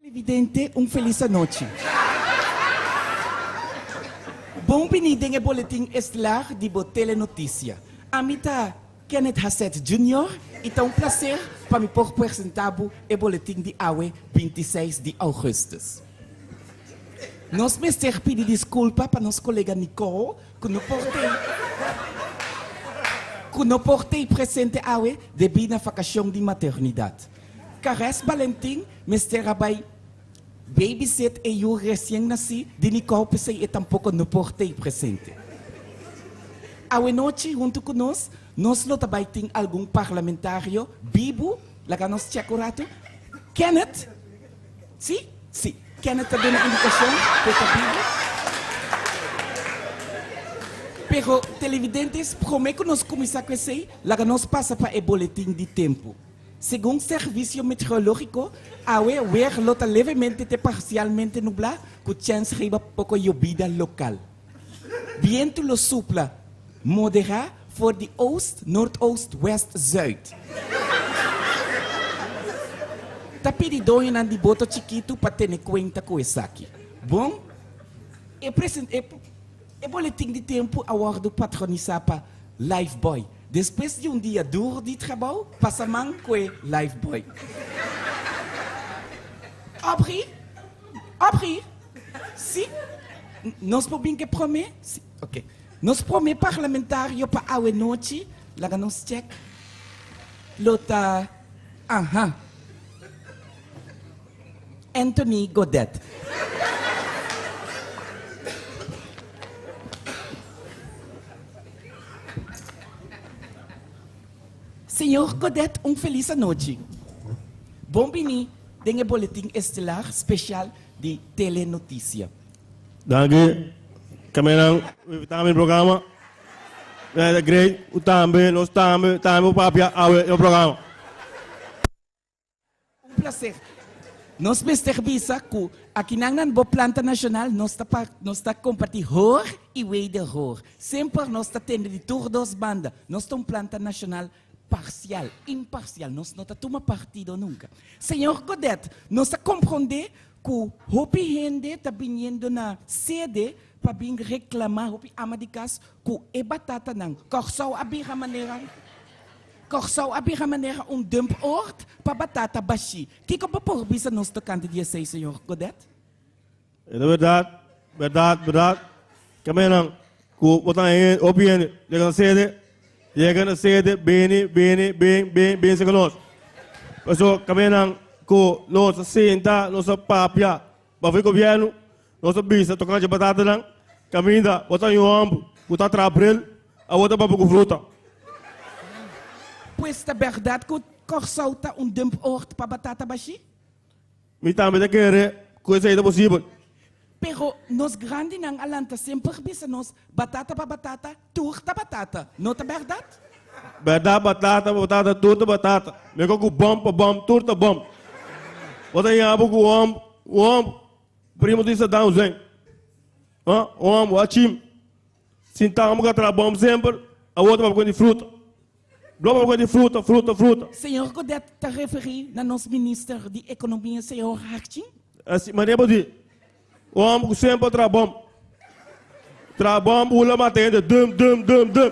Televidente un felis anochi. Bon bini den e boletin estelar di bo Telenoticia. Ami ta Kenneth Haseth Junior y ta un placer pa mi por presenta bo e boletin di awe 26 di augustus. Nos mester pidi disculpa pa nos colega Nicole cu no por tei cu no por tei presente awe debi na vacacion di maternidad. Caress Balentin mester a bai babysit e yu recien nací di Nicole p'esey e tampoco no por tei presente. Awenochi hunto cu nos, nos lo ta bai tin algun parlamentario bibu, laga nos check un rato, Kenneth, si? Si, Kenneth ta duna indicacion cu e ta bibu. Pero televidentes, prome cu nos cuminsa cu esey, laga nos pasa pa e boletin di tempo. Segun Servisio Meteorológiko, awe wer lo ta levemente te parsialmente nublá ku chèns riba poko yobida lokal. Bientu lo supla moderá for di oost, noordoost, west, zuid. Ta pidi doñonan di boto chikitu pa tene kuenta ku esaki. Bon, e E boletin di tempu a wòrdu patronisá pa Lifebuoy. Despues di un dia duru di trabou, pasa man ku e Lifebuoy. Aubrey? Aubrey? Sí? Nos por bin ku e promé? Sí, oke. Nos promé parlamentario pa awe nochi, laga nos chèk, lo ta, aha. Anthony Godett. Señor Godett un felis anochi. Bon bini den e boletin estelar special di Telenoticia. Danki kameran ku invitá mi programa. Ta great ku tambe nos tambe tambe por papia awe den programa. Un placer. Nos mester bisa cu akinan nan bo planta nacional nos ta pa nos ta comparti hoor y wederhoor. Semper nos ta tende di tur dos banda. Nos ta un planta nacional parcial, imparcial. Nos no ta tuma partido nunca. Señor Godett, nos a compronde cu hopi hende ta biniendo na sede pa bin reclama, hopi ama di cas, cu e batatanan. Corsou a bira manera. Kòrsou a bira manera un dumpoord pa batata bashí. Kiko bo por bisa nos tokante di esei, señor Godett? E ta bèrdat, bèrdat, bèrdat. Kamenan ku bo ta hende, hopi hende yega na sede, yega na sede, bini, bini, bin, bin, bin serka nos. Pasobra kamenan ku nos a sinta, nos a papia bafo e gobièrnu, nos a bisa tokante batatanan, kaminda bo ta un hòmber ku ta traha bril, Awor ta papia ku fruta. Pues ta bèrdat ku Kòrsou ta un dumpoord pa batata bashí? Mi tambe ta kere ku esei ta posibel. Pero nos grandinan a lanta semper bisa nos, batata pa batata, tur ta batata. No ta bèrdat? Bèrdat, batata pa batata, tur ta batata. Mekor ku bòm pa bòm, tur ta bòm. Bo ta yabu ku hòmb, hòmb, primo di Saddam Hussein. Hòmb, hachim. Sinta amo ka traha bom semper, awor ta papia di fruta. Blo papia di fruta, fruta, fruta. Señor Godett ta referi na nos minister di Economia señor Hartjin? Asi manera bo di, un homber ku semper traha bom. Traha bom hula mata hende dum dum dum dum.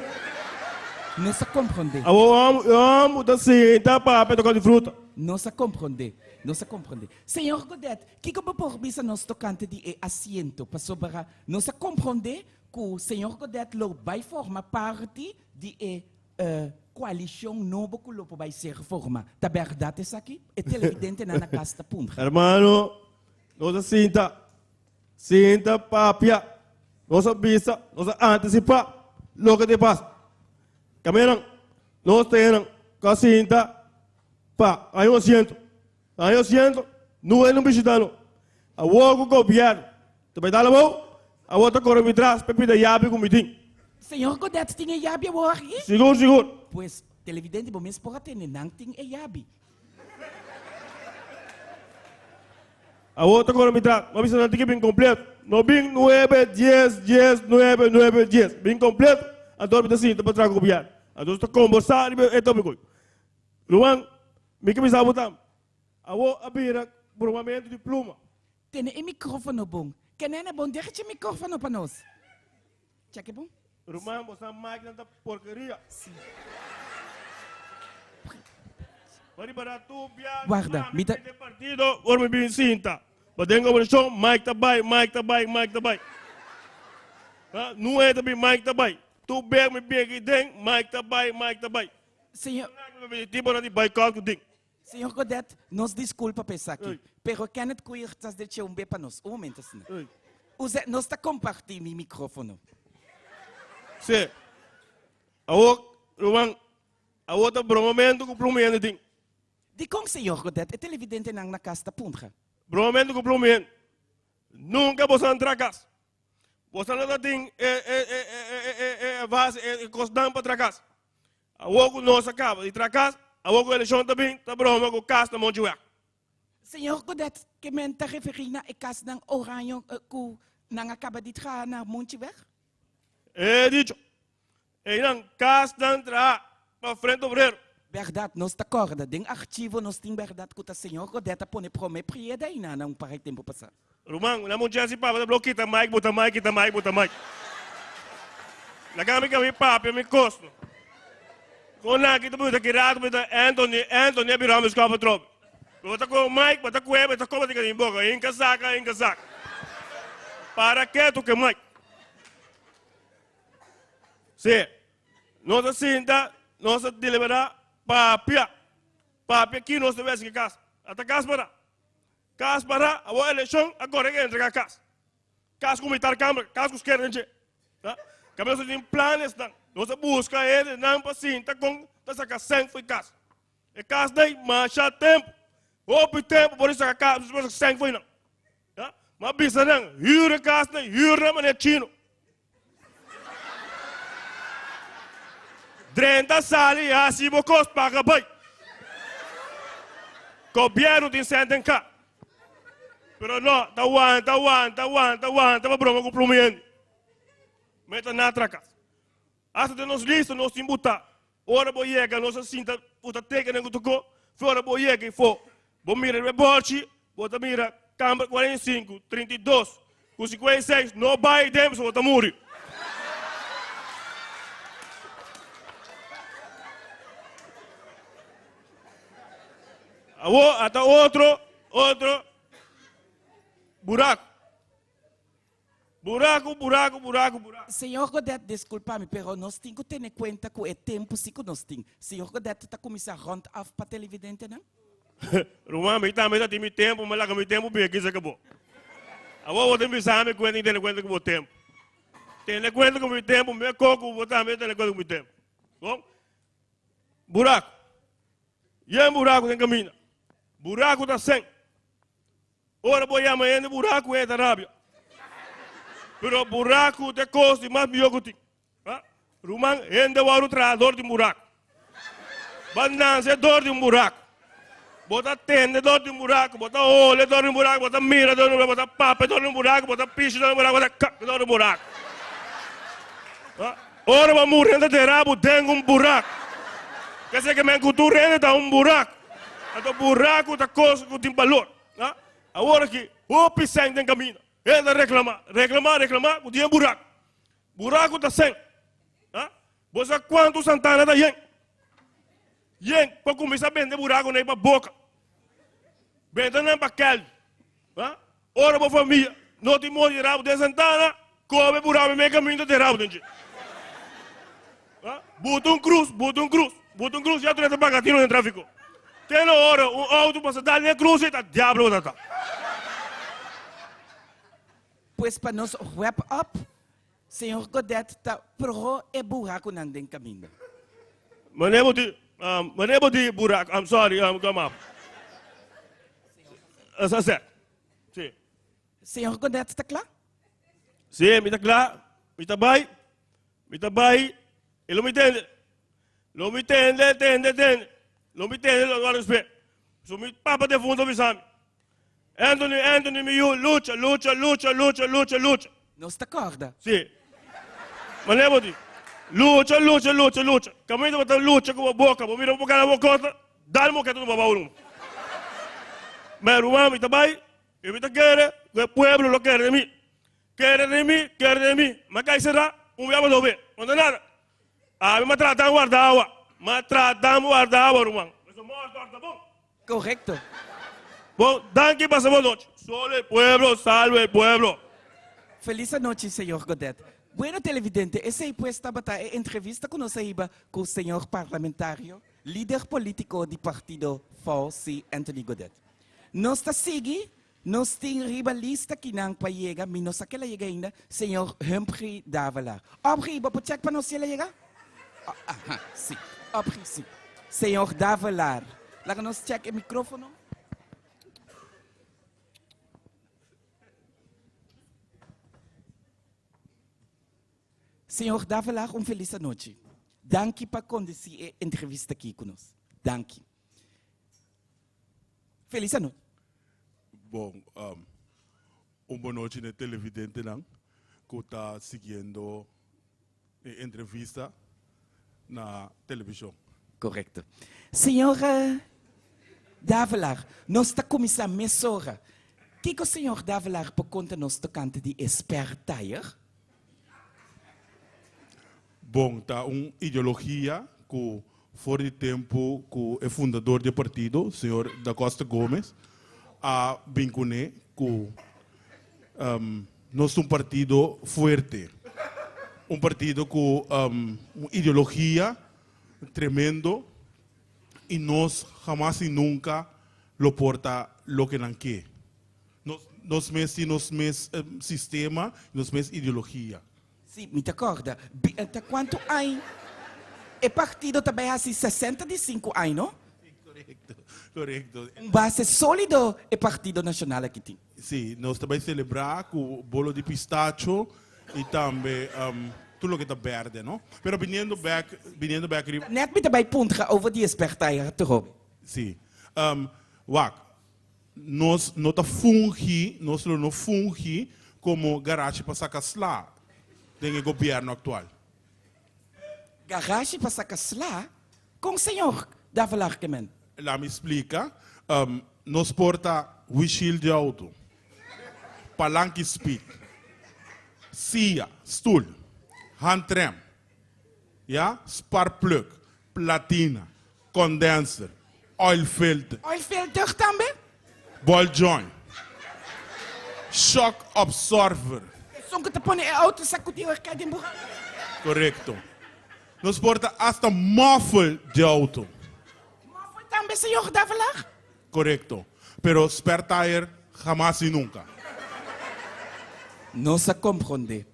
Nos a comprende. Awor un homber, un homber ta sinta papia tocante di fruta. Nos a comprende, nos a comprende. Señor Godett, kiko bo por bisa nos tocante di e asiento? Pasobra Nos a komprondé ku señor Godett lo bai forma parti di e koalishon nobo ku lo por bai ser forma. Ta bèrdat esaki? E televidentenan na kas ta puntra. Hermano, nos a sinta, sinta papia, nos a bisa, nos a antisipá loke ta pasa. Kaminnan, nos tenan ku a sinta pa haña un asiento. Haña un asiento, no hende bishita no. Awor ku gobièrnu Ta bai dal abou, awor ta kore mi tras pa pida yabi ku mi tin. Señor Godett tin e yabi awor aki? Sigur, sigur. Pues, televidente bo mes por a tende, nan tin e yabi. Awor ta kore mi tras, mi a bisa nan tin ke bin kompleto. No bin nuebe, dies, dies, nuebe, nuebe, dies. Bin kompleto, anto mi ta sinta pa traha ku gobièrnu. Anto nos ta kombersá riba e topiko. Ruman, mi ke bisa bo tambe. Awor a bira. bromamentu di pluma. Tene e microfono bon. Kenene bon deja che microfono pa nos. Check e bon. Ruman bo sa mike nan ta porkeria. Si. Bo riba da tu bia Warda, mi ta. Den partido ora mi bin sinta. Bo den gobernashon mike ta bai, mike ta bai, mike ta bai. Ha, nu e ta bin mike ta bai. Tu bek mi bin aki den mike ta bai, mike ta bai. Señor. Tipo na di boycott ku den. Señor Godet, nos disculpa pa esaki, pero Kenneth Koeier ta deche un be pa nos. Un momento, señor. Use, nos ta comparti mi microfono. Sí. Awor, ruman, awor ta bromamento ku pluma hende tin. Dikon, señor Godet, e televidentenan na kas ta puntra? Bromamento ku pluma hende. Nunka boso a entra kas. Boso no ta tin e, e, e, e, e, e, e, e base, e, e kosnan pa tra kas. Awor ku nos a kaba di traha kas, awor ku elekshon ta bin, ta broma ku kas na Monchi Wèg. Señor Godet, ke men ta referí na e kasnan oraño ku nan a kaba di traha na Monchi Wèg? E dicho, einan kasnan traha pa Frente Obrero. Bèrdat, nos ta kòrda, den archivo nos tin bèrdat ku ta señor Godet a pone promé prieda einan na un par e tempu pasá. Ruman, na mucha si papia ta blo kita mic, buta mic, kita mic, buta mic. Laga mi ka mi papia mi kos no. Kon aki ta buta ki rato buta Anthony, Anthony a bira mi skòp atrobe. Bo ta kohe mic, bo ta kohe, bo ta koba tika di mi boka, hinka saka, hinka saka. Para ketu ke mic. Si, nos a sinta, nos a deliberá, papia. Papia ki nos ta wes ki kas. Ata kas para. Kas para awor elekshon a kore ke entrega kas. Kas ku mitar kamber, kas ku sker den dje. Kaminda nos a tin planesnan, nos a buska hendenan pa sinta kon ta saka sèn for e kas. E kas dei masha tempu, hopi tempu por saka kas, por saka sèn for nan. Ma bisa nan, hür e kas dei, hür nan manera chino. Drenta sali hasi bo kos paga bai. Gobierno tin sèn den ka. Pero no, ta wanta, wanta, wanta, wanta pa broma ku pluma hende. Meta na trakas. Hasta den nos lista nos tin buta. Ora bo yega nos a sinta buta tekenen ku tokó. Fi ora bo yega i fo, bo mira riba e bòrchi, bo ta mira kamber 45, 32 ku 56, no bai den pasobra bo ta muri. Awor ata otro, otro buraku. Buraku, buraku, buraku, buraku. Señor Godet, disculpa mi, pero nos tin cu tene cuenta cu e tempo si cu nos tin. Señor Godet ta cuminsa rond af pa televidentenan? Ruman, mi tambe ta tin mi tempo, mi laga mi tempo bin aki cerca bo. Awor bo ta bisa mi cu e tin tene cuenta cu bo tempo. Tene cuenta cu mi tempo, mi a cu bo tambe tene cuenta cu mi tempo. Bon? Buraku. Yen buraku den caminda. Buraku ta sen. Ora bo yama hende buraku e ta rabia. Pero buraku ta e kos di mas mihó ku tin. Ha? Ruman, hende wòrdu traha dor di un buraku. Bo nanse dor di un buraku. Bo ta tende dor di un buraku, bo ta hole dor di un buraku, bo ta mira dor di un buraku, bo ta papia dor di un buraku, bo ta pishi dor di un buraku, bo ta kaka dor di un buraku. Ha? Ora bo muri nan ta dera bo den un buraku. Kese ke men ku tur hende ta un buraku. Anto buraku ta kos ku tin balor. Ha? Awor aki, hopi sèn den kaminda. Hende ta reklamá, reklamá, reklamá ku tin e buraku. Buraku ta sèn. Ha? Bo sa kuantu Santana ta yen? Yen pa kuminsá bende buraku nei pa boka. Benta nan pa kèldi. Ha? Ora bo famia no tin modo di rabu den Santana, kobe buraku mei kaminda den rabu den dje. Ha? Buta un krus, buta un krus, buta un krus, ya tur ta paga tiro den trafiko. Te na ora un auto pasa dal den e krus ei ta diablo bo ta ta. Pues pa nos wrap up, Señor Godet ta pro e burakunan den kaminda. Wanneer bo di, wanneer bo di buraku, I'm sorry, come up. Esa sè. Si. Señor Godet ta kla? Si, mi ta kla. Mi ta bai. Mi ta bai. E lo mi tende. Lo mi tende, tende, tende. Lo mi tende, lo mi respet. So mi papa defunto bisa mi. Anthony, Anthony, mi yu, lucha, lucha, lucha, lucha, lucha, lucha. Nos ta kòrda. Si. Manera bo di, lucha, lucha, lucha, lucha. Kaminda bo ta lucha ku bo boka, bo mira bo gana bo kòta, dal moketa no babau numa. Mi ruman mi ta bai i mi ta kere ku e pueblo lo kere den mi. Kere den mi, kere den mi. Mi a kai será un bia pa dobe. No ta nada. Ami mi a trata warda awa. Mi a trata warda awa ruman. Pasobra morto ta bon. Correcto. Bon, danki pasa bon nochi. Solo el pueblo salva el pueblo. Feliz anochi señor Godett. Bueno televidente, esey pues tabata e entrevista cu nos a hiba cu señor parlamentario, lider politico di partido VC Anthony Godett. Nos ta sigui, nos tin riba lista kinan pa yega, mi no sa kel a yega ainda, señor Humphrey Davelaar. Opri, bo por check pa nos si el a yega? Aha, si. Opri, si. Señor Davelaar, laga nos check e microfono. Señor Davelaar, un feliz anochi. Danki pa conduci e entrevista aki cu nos. Danki. Feliz anochi. Bon, um, un bon nochi na e televidentenan cu ta siguiendo e entrevista na television. Correcto. Señor Davelaar, nos ta cuminsa mesora. Kico señor Davelaar por conta nos tocante di e spare tire? Bon, ta un ideologia cu for di tempo cu e fundador di e partido, señor Da Costa Gomez, a bin cune cu nos ta un partido fuerte, un partido cu un ideologia tremendo y nos hamas y nunca lo por ta loke nan ke. Nos nos mes tin nos mes sistema y nos mes ideologia. Sí, mi ta corda. Bi ta cuanto añ e partido ta bay haci 65 añ, no? Sí, correcto, correcto. Un base solido e Partido Nacional aki tin. Sí, nos ta bay celebra cu bolo di pistacho y tambe tur loke ta berde, no? Pero biniendo bek, biniendo bek riba. Net mi ta bay puntra over di e spertaya atrobe. Sí. Wak, Nos no ta fungi, nos lo no fungi como garashi pa saca sla den e gobierno actual. Garashi pa saca sla? Con señor Davelaar ke men? La mi splica, nos por ta wishil di auto, palanki speed, siya, stoel, handrem, ya, sparkplug, platina, Condenser, oil filter. Oil filter tambe? Ball joint, shock absorber. Esun ku ta pone e auto sakudi ora kai den buraku. Korekto. Nos por ta hasta muffle di auto. Muffle tambe, señor Davelaar? Korekto. Pero spare tire hamas y nunca. Nos a komprondé.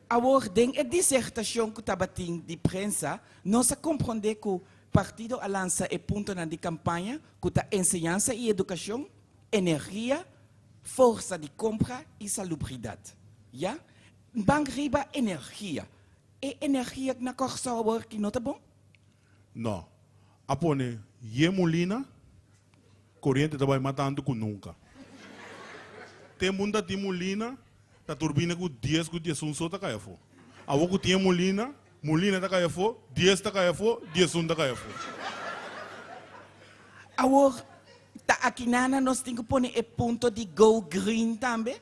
Awor den e disertashon ku tabatin di prensa nos a komprondé ku partido a lansa e puntonan di kampaña ku ta enseñansa i edukashon, energia, forsa di kompra i salubridat. Ya? Ban riba energia. E energia na Kòrsou awor ki no ta bon? No. A pone ye mulina, koriente ta bai mas tantu ku nunka. Tempu un ta tin mulina, ta turbina ku dies ku diesun so ta kai afó. Awor ku tin e mulina, mulina ta kai afó, dies ta kai afó, diesun ta kai afó. Awor, ta akinana nos tin ku pone e punto di go green tambe?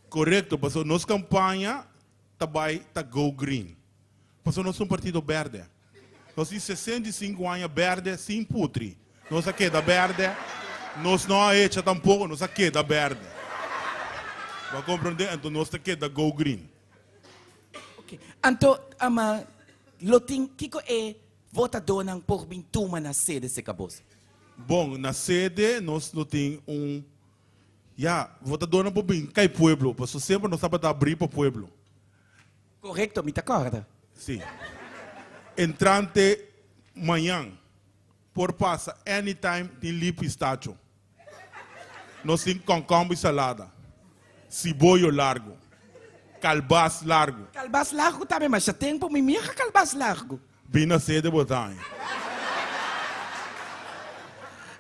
Korekto, pasobra nos kampaña ta bai ta go green. Pasobra nos ta un partido bèrdè. Nos tin 65 aña berde sin putri. Nos a keda berde, nos no a hecha tampoco, nos a keda berde. Bo a comprende? Anto nos ta keda go green. Ok, anto ama lo tin kiko e votadornan por bin tuma na sede seca bos? Bon, na sede nos lo tin un, ya, votadornan por bin cay pueblo, pasobra semper nos tabata abri pa pueblo. Korekto, mi ta kòrda. Sí. Entrante mañan por pasa anytime tin li pistacho. Nos tin kònkòmber i salada, siboyo largu, kalbas largu. Kalbas largu tambe masha tempu mi mira kalbas largu. Bin na sede bo ta haña.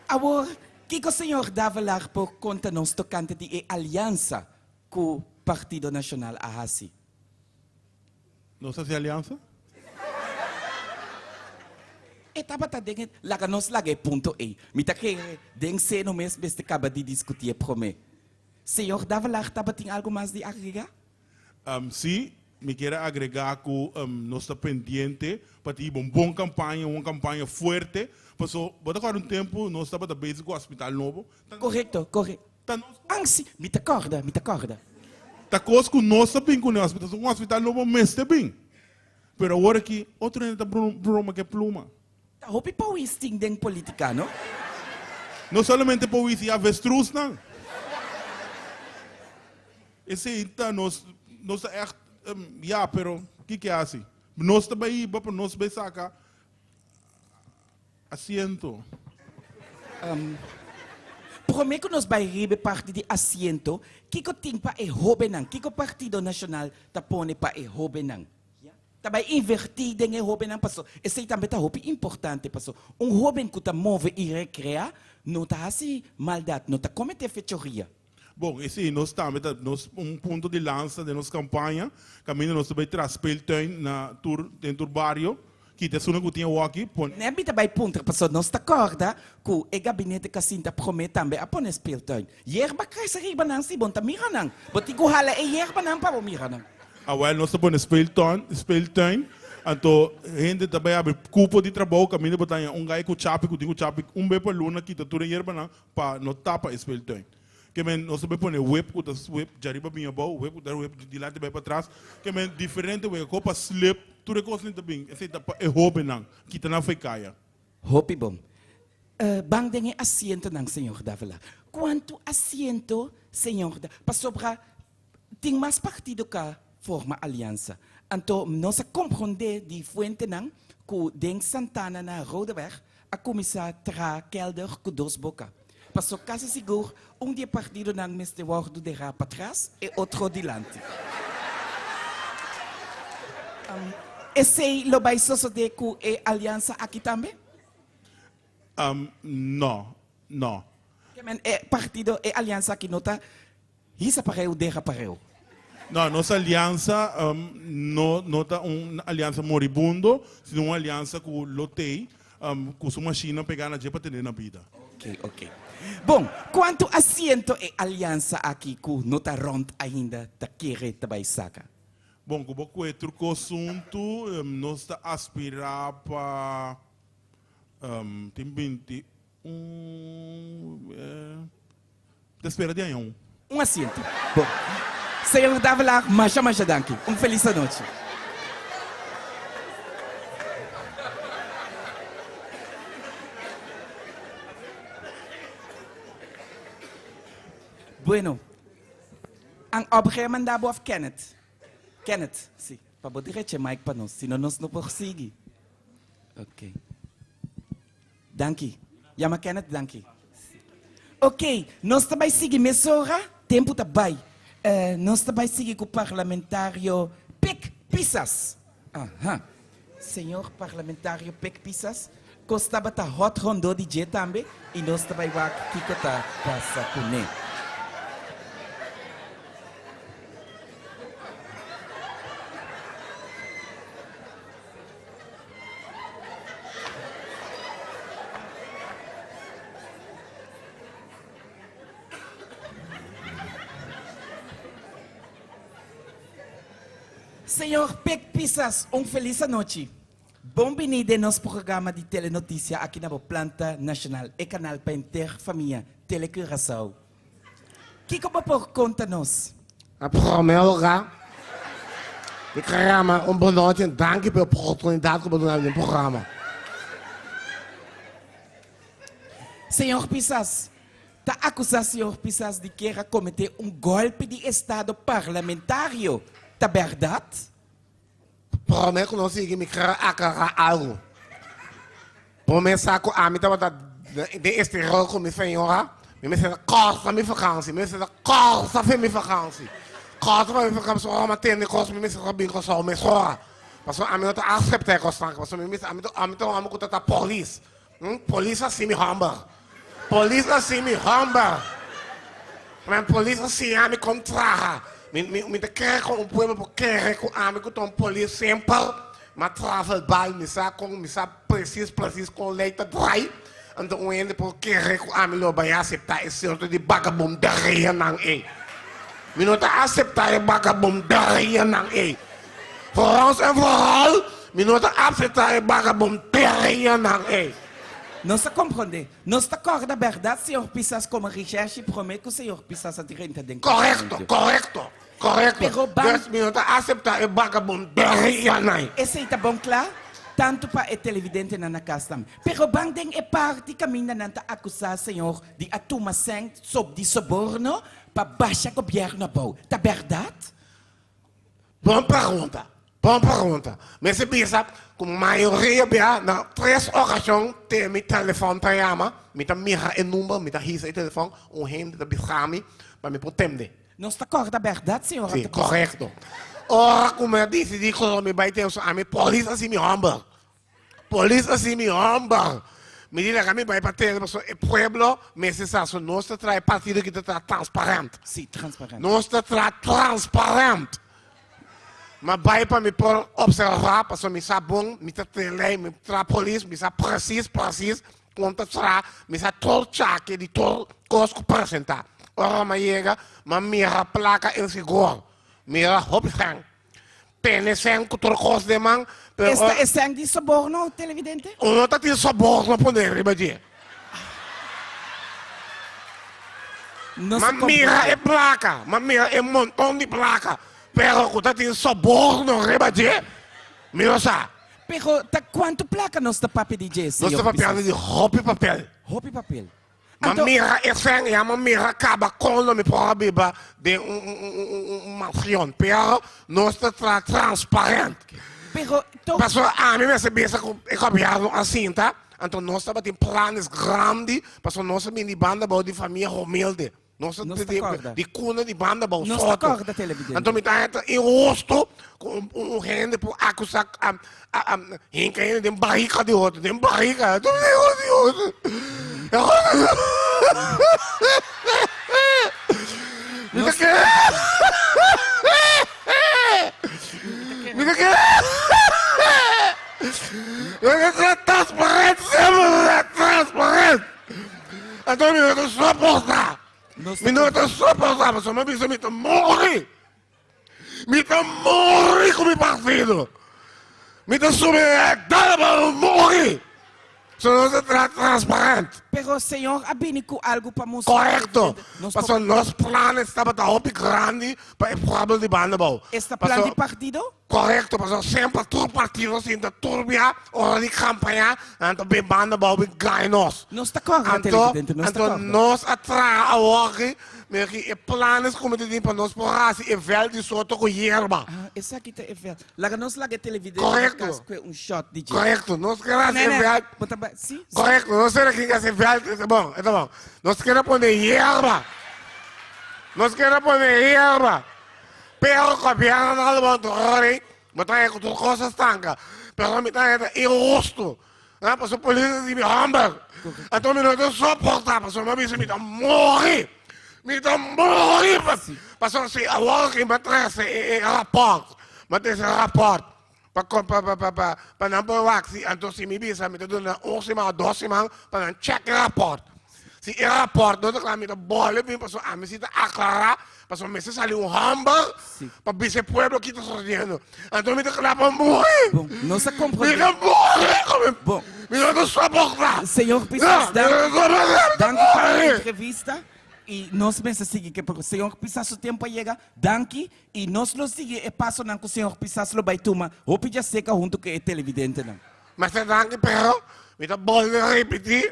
Awor, kiko señor Davelaar por konta nos tokante di e aliansa Ku Partido Nashonal a hasi. Nos hasi aliansa? E tabata den e, laga nos laga e punto ei. Mi ta kere den seno mes mester kaba di diskutié promé. Señor Davelaar tabatin algu mas di agregá? Sí, mi kier a agregá ku nos ta pendiente pa tin un bon kampaña, un kampaña fuerte. Paso, bo ta kòrda un tempu nos tabata bezig ku hospital nobo? Korekto, korekto. Ta nos. Ansi, mi ta kòrda, mi ta kòrda. Ta kos ku nos ta bin kuné hospital, un hospital nobo mester bin. Pero awor aki otro hende ta broma ku e pluma. Ta hopi powis tin den politica, no? No solamente powis y avestruznan. Esey ta nos, nos ta echt, ya, pero kiko hasi? Nos ta bay hiba pa nos bay saca asiento. Prome ku nos bai riba e parti di asiento, kiko tin pa e hobennan? Kiko Partido Nashonal ta pone pa e hobennan? Ta bai invertí den e hobennan paso esei tambe ta hopi importante paso un hoben ku ta move i rekreá no ta hasi maldat, no ta kometé fechoria. Bon, esei nos tambe ta nos un punto di lansa den nos kampaña, kaminda nos ta bai traha speeltuin na tur den tur bario, kita esunnan ku tin awoki, pone. Nebi ta bai puntra pasobra nos ta kòrda ku e gabinete ku a sinta promé tambe a pone speeltuin. Yerba krese riba nan si bo no ta mira nan. Bo tin ku hala e yerbanan pa bo mira nan. Awel nos ta pone speeltuin, speeltuin, anto hende ta bai habri kupo di trabou kaminda bo ta haña un gai ku chapi ku tin ku chapi un be pa luna kita tur e yerbanan pa no tapa e speeltuin. Ke men nos ta bai pone wep ku ta wep djariba bin abou, wep ku ta wep dilanti bai patras. Ke men diferente wega ko pa slip, tur e kosnan ta bin. Esei ta pa e hobennan, kita nan fo'i kaya. Hopi bon. Ban den e asientonan, señor Davila. Kuantu asiento, señor Da, pasobra tin mas partido ka forma aliansa. Anto nos a komprondé di fuentenan ku den Santana na Rodeweg a kuminsá traha kelder ku dos boka. Paso kasi sigur un di e partidonan mester wòrdu derá patras e otro dilanti. Esei lo bai sosodé ku e aliansa aki tambe? No, no. Ke men e partido, e aliansa aki no ta Hisa pareu, deja pareu. No, nos aliansa no no ta un aliansa moribundo, sino un aliansa ku lo tei ku su mashinnan pegá na dje pa tene na bida. Ok, ok. Bon, kuantu asiento e aliansa aki ku no ta rònt ainda ta kere ta bai saka? Bon, ku bo kue tur kos huntu, nos ta aspirá pa tin 21, Ta spera di haña un. Un asiento. Bon. Señor Davelaar, masha masha danki. Un felis anochi. Bueno. An Opge manda bo of Kenneth? Kenneth, si. Pa bo direcha e mic pa nos, sino nos no por sigui. Ok. Danki. Yama Kenneth danki. Ok, nos ta bai sigui mesora, tempu ta bai. Nos ta bai sigui ku parlamentario Pik Pisas. Aha. Señor parlamentario Pik Pisas, kos tabata hot rondó di dje tambe i nos ta bai wak kiko ta pasa kuné. Señor Pek Pisas, un felis anochi. Bon bini den nos programa di Telenoticia aki na bo planta nacional, e canal pa henter famia, Tele Curaçao. Kiko bo por konta nos? Na promé lugá, mi kere yama un bonochi en danki pa e oportunidat ku bo duna mi den programa. Señor Pisas, ta akusá señor Pisas di kier a kometé un gòlpi di estado parlamentario. Ta bèrdat? Promé ku nos sigui mi kere aklará algu. Promé sa ku ami tabata den exterior ku mi señora, mi mester a kòrta mi vakansi, mi mester a kòrta fe mi vakansi. Kòrta pa mi vakansi pasobra ora mi a tende kos mi mester a bin Kòrsou mesora. Pasobra ami no ta aseptá e kosnan aki, pasobra mi mester, ami ta ami ta un hòmber ku ta ta polis. Polis a hasi mi hòmber. Polis a hasi mi hòmber. Men polis a siña mi kon traha. Mi mi mi ta kere ku un pueblo por kere ku ami ku ta un polis semper. M'a travel bal, mi sa kon, mi sa precies precies kon lei ta draai. Anto un hende por kere ku ami lo bai aseptá e sorto di bagabonderianan ei. Mi no ta aseptá e bagabonderianan ei. Voor ons en vooral, mi no ta aseptá e bagabonderianan ei. Nos ta komprondé. Nos ta kòrda bèrdat, señor Pisas, komo Richèshi promé ku señor Pisas a drenta den Korekto, korekto. Korekto. Pero ban. Dus mi no ta aseptá e bagabonderianan. Esei ta bon kla, tantu pa e televidentenan na kas tambe. Pero ban den e parti kaminda nan ta akusá señor di a tuma sèn sob di soborno pa basha gobièrnu abou. Ta bèrdat? Bon pregunta. Bon pregunta. Mester bisa ku mayoria bia na tres okashon te mi telefòn ta yama, mi ta mira e number, mi ta hisa e telefòn, un hende ta bisa mi pa mi por tende. Nos ta corda berdad, señor Sí, correcto. Ora cu mi a dicidi cu lo mi bay ten su ami, polis a si mi homber. Polis a si mi homber. Mi di laga mi bay pa tele pasobra e pueblo mester sa so nos ta traha e partido ki ta traha transparent. Sí, transparent. Nos ta traha transparent. Ma bay pa mi por observa pasobra mi sa bon, mi ta tele, mi traha polis, mi sa precies, precies Kon ta tra mi sa tur chake di tur kos ku presentá. Ora mi a yega, mi a mira plaka en figor. Mira hopi sèn. Tene sèn ku tur kos den man, pero Esta e sèn di soborno, televidente? Uno ta tin soborno pone riba dje. No Mi a se mira comprende. e plaka, mi a mira e monton di plaka, pero ku ta tin soborno riba dje, mi no sa. Pero ta cuanto placa nos ta papia di dje, Nos señor ta papiando Pisas? di hopi papel. Hopi papel. Ma Anto, mira e fen, ya ma mira caba con lo mi por a biba den un, un, un, un, un mansion. Pero nos ta tra transparent. pero toch, Pasobra ami mester bisa cu e gobierno a sinta, anto nos tabatin planes grandi, pasobra nos a bini di banda bao di famia humilde. Nos Nos ta di, corda. di cuna di banda bou Nos ta soto. corda televidente. Anto mi ta heta injusto cu un, un, un hende por acusa um, um, hinca hende den barrica di otro, den barrica. Mi ta kere. Mi ta kere. Mi ta kere transparent, semper transparent. Anto mi no ta soporta. Mi no ta soporta pasobra mi a bisa mi ta muri. Mi ta muri ku mi partido. Mi ta subi e dala pa mi muri. So nos ta traha transparent. Pero Señor a bini ku algu pa mustra. Korekto. Nos por- Pasobra nos planes tabata hopi grandi pa e pueblo di Bandabou. Esta plan di partido? Korekto, pasobra semper tur partido sinta turbia ora di kampaña, nan ta bin banda bou bin gaña nos. Nos ta kòrda, Anto, televidente, nos ta anto kòrda. nos a traha awor mira ki e planes ku mi ta tin pa nos por hasi e vèlt di soto ku yerba. Ah, esaki ta e vèlt. Laga nos laga e televidente na Korekto. kas kue un shòt di dje. Korekto, nos ker hasi Nee, e nee, vèlt. bo ta bai, si? Si. Korekto, nos ker aki hasi e vèlt, e ta bon, e ta bon. Nos ker a pone yerba. Nos ker a pone yerba. Pero gobierno na levanta rey, bo ta haña cu tur cos a stanca. Pero mi ta haña ta inhusto. Ah, pasobra polis a di mi homber. Anto mi no ta soporta, pasobra mi a bisa mi ta muri. Mi ta muri. Pasobra si awor ki mi a trece e rapport, mi a trece e rapport pa pa pa pa pa nan por wak si anto si mi bisa mi ta duna nan un siman o dos siman pa nan check e rapport. Si e rapport no ta kla mi ta bole bin pasobra ami si ta aklará pasobra mester sali un hòmber pa bisa e pueblo ki ta sucediendo. Anto mi ta kla pa muri. Bon, nos a Mi comprende. ta muri ku mi Bon. mi no ta soportá. Señor Pisas, No, danki. mi no ta soportá, mi ta Danki pa e muri. entrevista y nos mester sigui ke pero señor Pisas su tempo a yega. Danki y nos lo sigui e pasonan ku señor Pisas lo bai tuma hopi djaseca hunto ku e televidentenan. Mester danki pero mi ta bolbe ripití.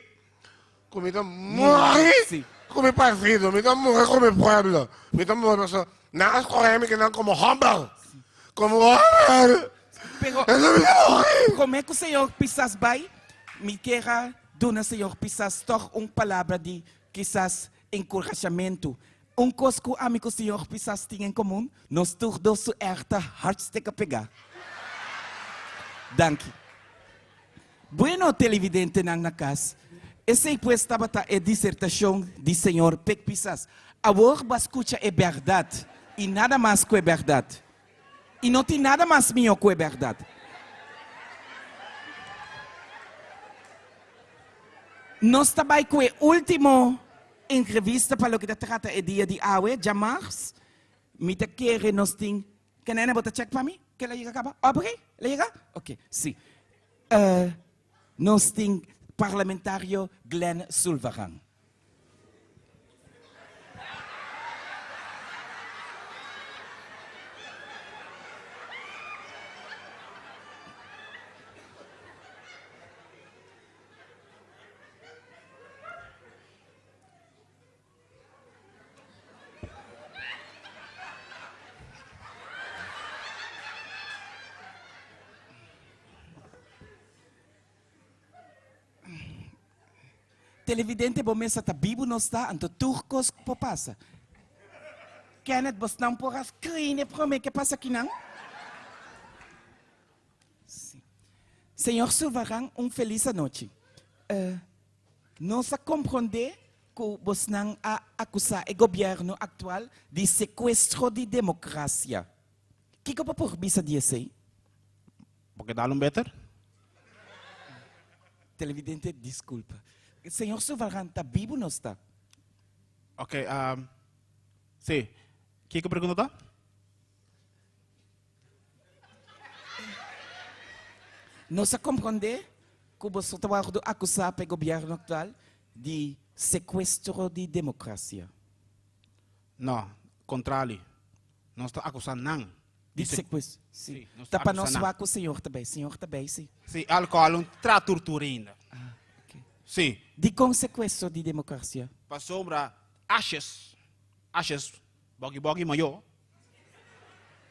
Ku mi ta muri ku mi partido, mi ta muri ku mi pueblo, mi ta muri pasobra nan a skohe mi kinan komo hòmber, komo hòmber. Pero Enton mi ta muri. promé ku señor Pisas bai, mi kier a duna señor Pisas tòg un palabra di kisas enkurashamentu. Un kos ku ami ku señor Pisas tin en komun, nos tur dos su èr ta hartstikke pegá. Danki. Bueno, televidentenan na kas, esei pues tabata e disertashon di señor Pek Pisas. Awor bo a skucha e bèrdat i nada mas ku e bèrdat. I no tin nada mas mihó ku e bèrdat. Nos ta bai ku e último entrevista pa loke ta trata e dia di awe, djamars. Mi ta kere nos tin, Kenene bo ta check pa mi? Ke la yega kaba? Aubrey, la yega? Ok, si. Nos tin parlamentario Glenn Sulvaran. Televidente bo mesa ta bibu nos ta anto tur kos por pasa. Kenneth bosnan por a screen e prome ke pasa kinan? Si. Señor Sulvaran un felis anochi. Nos a comprende cu bosnan a acusa e gobierno actual di secuestro di democracia. Kico bo por bisa di esey? Bo ke dal un beter? Televidente, disculpa. Señor Sulvaran, ta bibu nos ta? Ok, si. Kico pregunta ta? Nos a comprende cu boso ta wordo acusa pa e gobierno actual di secuestro di democracia. No, contrali. Nos ta acusa nan di secuestro. Si, nos ta pa nos wak cu señor ta bay. Señor ta bay, si. Si, alcohol un tra tortura ainda. Ah, ok. Si. Dicon secuestro di democracia? Pasobra ashes, ashes, bogi bogi mayo.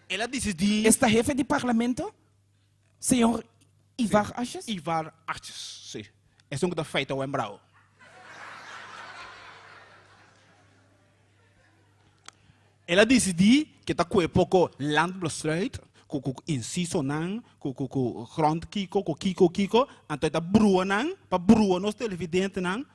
El a disidí. Esta hefe di parlamento, señor Ivar Asjes? Ivar Asjes, si. Esun ku ta feita wembrao. El a disidí ke ta kue poko landbesluit, ku ku insisonan, ku ku ku grond kiko, ku kiko kiko, anto e ta brua nan, pa brua nos televidentenan.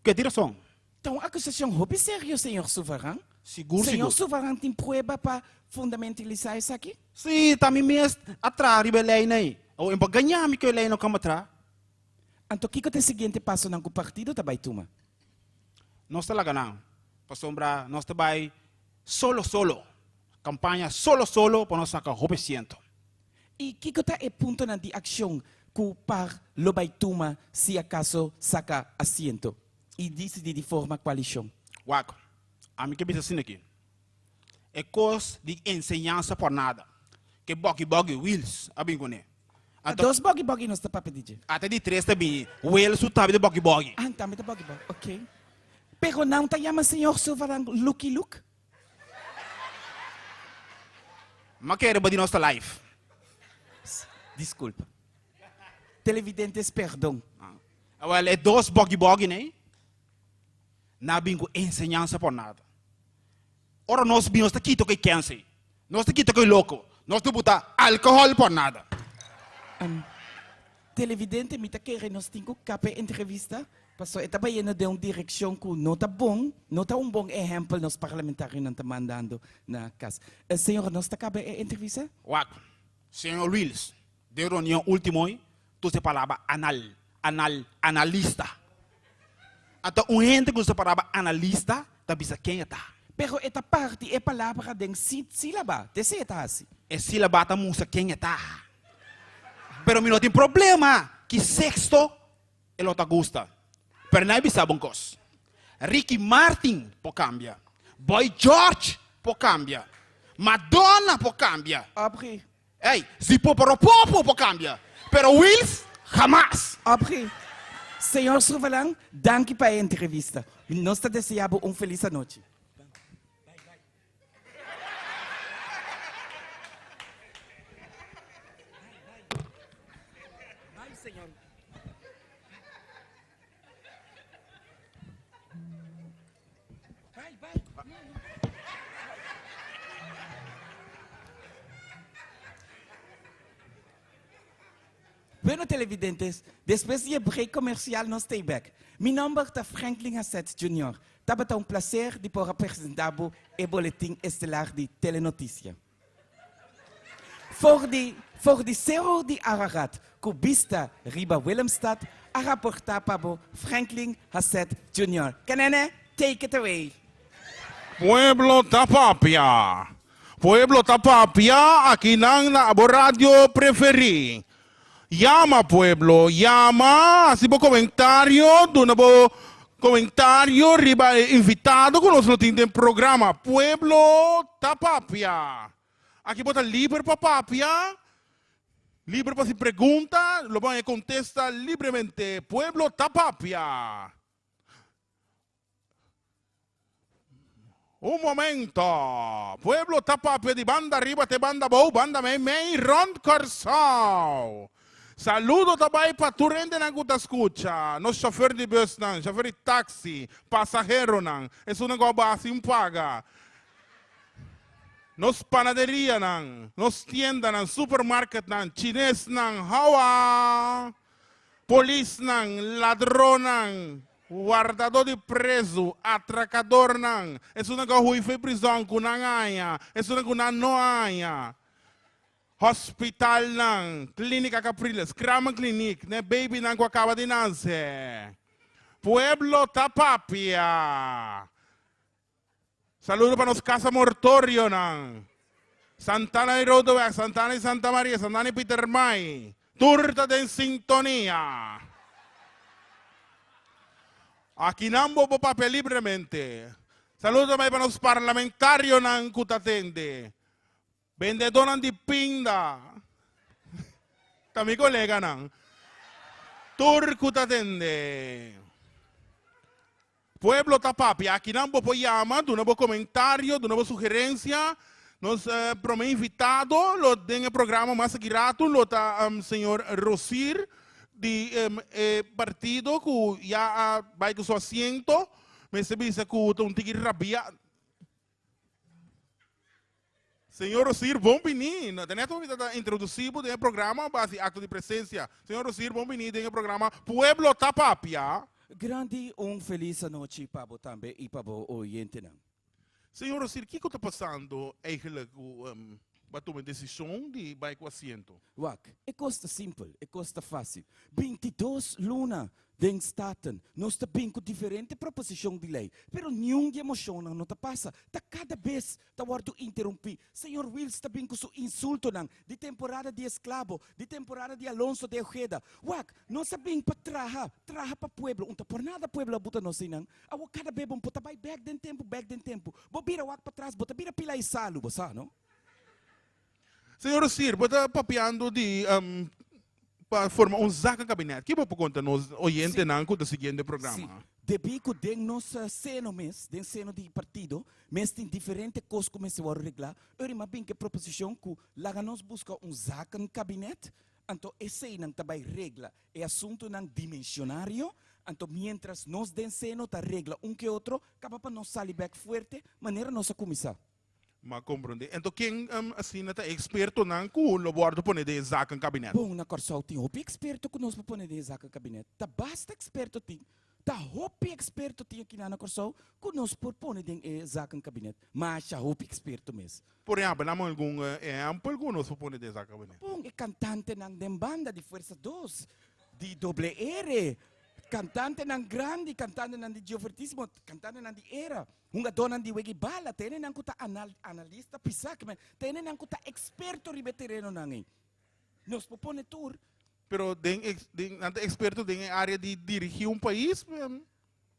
Ke tin rason. Ta un acusacion hopi serio, señor Suvaran. Sigur, sigur. Señor Suvaran tin prueba pa fundamentalisa esaki? Si, ta mi mes a traha riba e leynan ei. Awor, e por gaña mi ku e leynan kamba traha. Anto kiko ta e siguiente pasonan ku partido ta bai tuma? Nos ta laga nan, pasobra nos ta bai solo solo, kampaña solo solo pa nos saka hopi asiento. I kiko ta e puntonan di akshon ku par lo bai tuma si akaso saka asiento i disidí di forma koalishon? Wak, ami ke bisa asina aki, e kos di enseñansa por nada, ke bòki bòki Wils a bin kuné. Ta dos bòki bòki nos ta papia di dje. Ata di tres ta bini, Wils su tambe ta bòki bòki. Ah, tambe ta bòki bòki, ok. Pero nan ta yama señor Sulvaran Lucky Luke? Ma kere bo di nos ta live. Disculpa. Televidentes perdon. Awel e dos bogi bogi nei na bin ku enseñansa por nada. Ora nos bin nos ta kita ku e kense. Nos ta kita ku e loko. Nos ta buta alcohol por nada. Televidente mi ta kere nos tin ku kap e entrevista paso e ta bayendo den un direkshon ku no ta bon, no ta un bon ehèmpel nos parlamentarionan ta mandando na kas. Señor nos ta kaba e entrevista? Wak, señor Wiels, den reunion ultimo hoy tur se palabra anal, anal, analista. Anto un hende ku usa palabra analista ta bisa ken e ta. Pero e ta parti e palabra den sílaba, t'esei e ta hasi. E sílaba ta mustra ken e ta. Pero mi no tin problema ki sexto e lo ta gusta. Pero nan a bisa bo un kos. Ricky Martin por cambia. Boy George por cambia. Madonna por cambia. Aubrey. Ey, Zipoporopopo por cambia. Pero Wiels, hamas! Aubrey. Señor Survelan, danki pa e entrevista. Nos ta desea bo un feliz anochi. Bueno televidentes, despues di e break comercial nos ta bek. Mi nomber ta Franklin Hasset Junior. Tabata un placer di por a presenta bo e boletin estelar di Telenoticia. For di for di Cerro di Ararat cu bista riba Willemstad. A raportá pa bo Franklin Hasset Junior. Kanene, take it away! Pueblo ta papia. Pueblo ta papia akinan na bo radio preferí. Yama pueblo, yama, hasi bo komentario, duna bo komentario riba e invitado ku nos lo tin den programa. Pueblo ta papia. Aki bo ta liber pa papia, liber pa hasi pregunta, lo bo haña kontesta libremente. Pueblo ta papia. Un momento. Pueblo ta papia di banda riba te banda bou, banda mei mei, rond Kòrsou. Saludo ta bai pa tur hendenan ku ta skucha, nos chauffeur di busnan, chauffeur di taxi, pasaheronan, esunnan ku a baha sin paga, nos panaderianan, nos tiendanan, supermarketnan, chinesnan, hawa! Polisnan, ladronnan, wardadó di prezu, atrakadornan, esunnan ku a hui for e prizòn ku nan haña, esunnan ku nan no haña, hospitalnan, Klínika Capriles, Kramer Kliniek, n'e babynan ku a kaba di nase. Pueblo ta papia. Saludo pa nos casa mortorionan. Santana di Rodeweg, Santana di Santa Maria, Santana di Pietermaai. Tur ta den sintonia. Akinan bo por papia libremente. Saludo tambe pa nos parlamentarionan ku ta tende. Bendedónan di pinda. Ta mi koleganan. Tur ku ta tende. Pueblo ta papia. Akinan bo por yama, duna bo komentario, duna bo sugerensia. Nos promé invitado lo den e programa mas aki ratu lo ta señor Rosir di e partido ku ya a bai ku su asiento. Mester bisa ku ta un tiki rabia. Señor Rosir, bon bini. No, ta net mi ta introduci bo den e programa base di acto di presencia. Señor Rosir, bon bini den e programa Pueblo ta Papia. Grandi un feliz anochi pa bo tambe y pa bo oyentenan. Señor Rosir, kico ta pasando eigenlijk cu bo a tuma e decision di bay cu asiento? Wak, e cos ta simpel, e cos ta facil. 22 luna Den Staten nos ta bin ku diferente proposishon di lei, pero niun di e moshonnan no ta pasa. Ta kada bes ta wòrdu interumpí. Señor Wiels ta bin ku su insultonan di temporada di esklabo, di temporada di Alonso de Ojeda. Wak, nos a bin pa traha, traha pa pueblo. Un ta por nada pueblo a buta nos einan. Awor kada bes bo por ta bai bèk den tempu, bèk den tempu. Bo bira wak patras, bo ta bira pila e salu, bo sa, no? Señor Rosier, bo ta papiando di pa forma un zakenkabinet. Ki bo por konta nos oyentenan ku ta siguiendo e programa? Sí. Debí ku den nos seno mes, den seno di partido, mes tin diferente kos ku mester wòrdu reglá, ora mi a bin ku e proposishon ku laga nos buska un zakenkabinet, anto eseinan ta bai regla e asuntunan dimensionario, anto miéntras nos den seno ta regla un ke otro, kaba pa nos sali bèk fuerte manera nos a kuminsá. Ma komprondé. Ento ken asina ta e ekspertonan ku lo wòrdu pone den e zakenkabinet? Bon, na Kòrsou tin hopi eksperto ku nos por pone den e zakenkabinet. Ta basta eksperto tin. Ta hopi eksperto tin akinan na Kòrsou ku nos por pone den e zakenkabinet. Masha hopi eksperto mes. Por ehèmpel, dame algun ehèmpel ku nos por pone den e zakenkabinet. Bon, e kantantenan den banda di Fuerza Dos, di Doble Ere, kantantenan grandi, kantantenan di Giofertismo, kantantenan di Era. Hungadónan di wega i bala, ta hendenan ku ta analista pisá, ke men, ta hendenan ku ta eksperto riba e terenonan ei. Nos por pone tur. Pero den den nan ta eksperto den e área di dirigí un pais?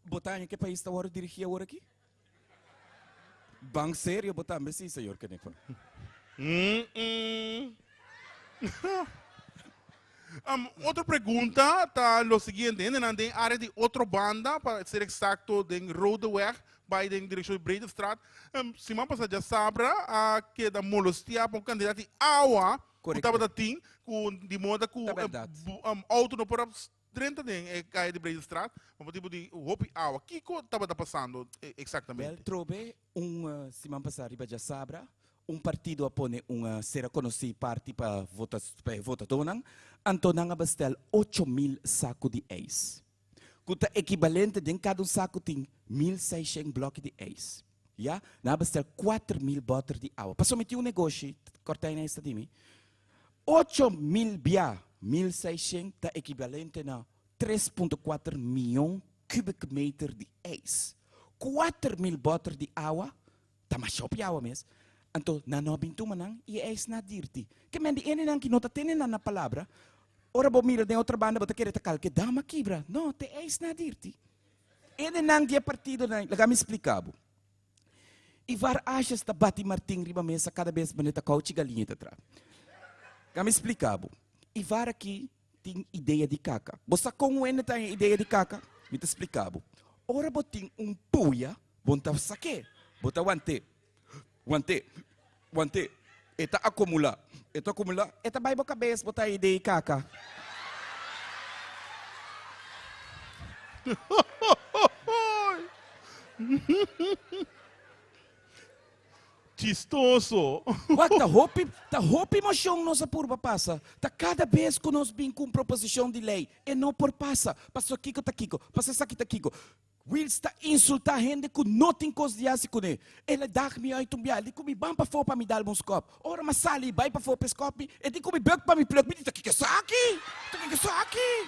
Bo ta haña ku e pais ta wòrdu dirigí awor aki? Ban serio bo tambe si, señor Kenepa. Otro pregunta ta lo siguiente, hendenan den área di otro banda, pa ser eksakto den Rodeweg, bai den direkshon di Breedestraat, siman pasá djasabra a keda molostiá pa un kantidat di awa ku tabata tin, ku di moda ku outo no por a drenta den e kaya di Breedestraat pa motibu di hopi awa. Kiko tabata pasando eksaktamente? Bèl trobe Un siman pasá riba djasabra, un partido a pone un sera konosí parti pa vota pa e votadónan, anto nan a bestèl 8000 saku di eis, ku ta ekibalente den kada un saku tin 1600 blòki di eis. Ya, nan a bestèl 4000 bòter di awa. Pasobra mi tin un negoshi, Kòrtijn a esta di mi, 8000 bia 1600 ta ekibalente na. 3.4 mion kubik meter di ijs. 4.000 boter di awa, ta masha hopi awa mes, anto nan no a bin tuma nan i e ijs na dirti. Ke men di enenan ki no ta tene nan na palabra, ora bo mira den otro banda bo ta kere ta kalke dam a kibra. No, te ijs na dirti. Enenan di e partidonan, laga mi splika bo. Ivar Asjes ta bati Martin riba mesa kada bes manera ta kouchi galiña ta tra. Laga mi splika bo. Ivar aki tin idea di kaka. Bo sa kon un hende ta haña idea di kaka? Mi ta splika bo. Ora bo tin un puya, bo no ta sak'é. Bo ta want'é, want'é, want'é. E ta akumulá, e ta akumulá, e ta bai bo kabes, bo ta haña idea di kaka. Chistoso. Wak, ta hopi, ta hopi mocion nos a purba pasa. Ta cada bes cu nos bin cu un proposicion di ley, e no por pasa. Pasobra kico ta kico? Pasobra esaki ta kico? Wiels ta insulta hende cu no tin cos di haci cune. El a dag mi uit un bia, el di cu mi ban pafó pa mi dal un scop. Ora mi a sali y bay pafó pa e scop mi, e di cu mi buk pa mi pluk. Mi di, ta kico esaki? Ta kico esaki?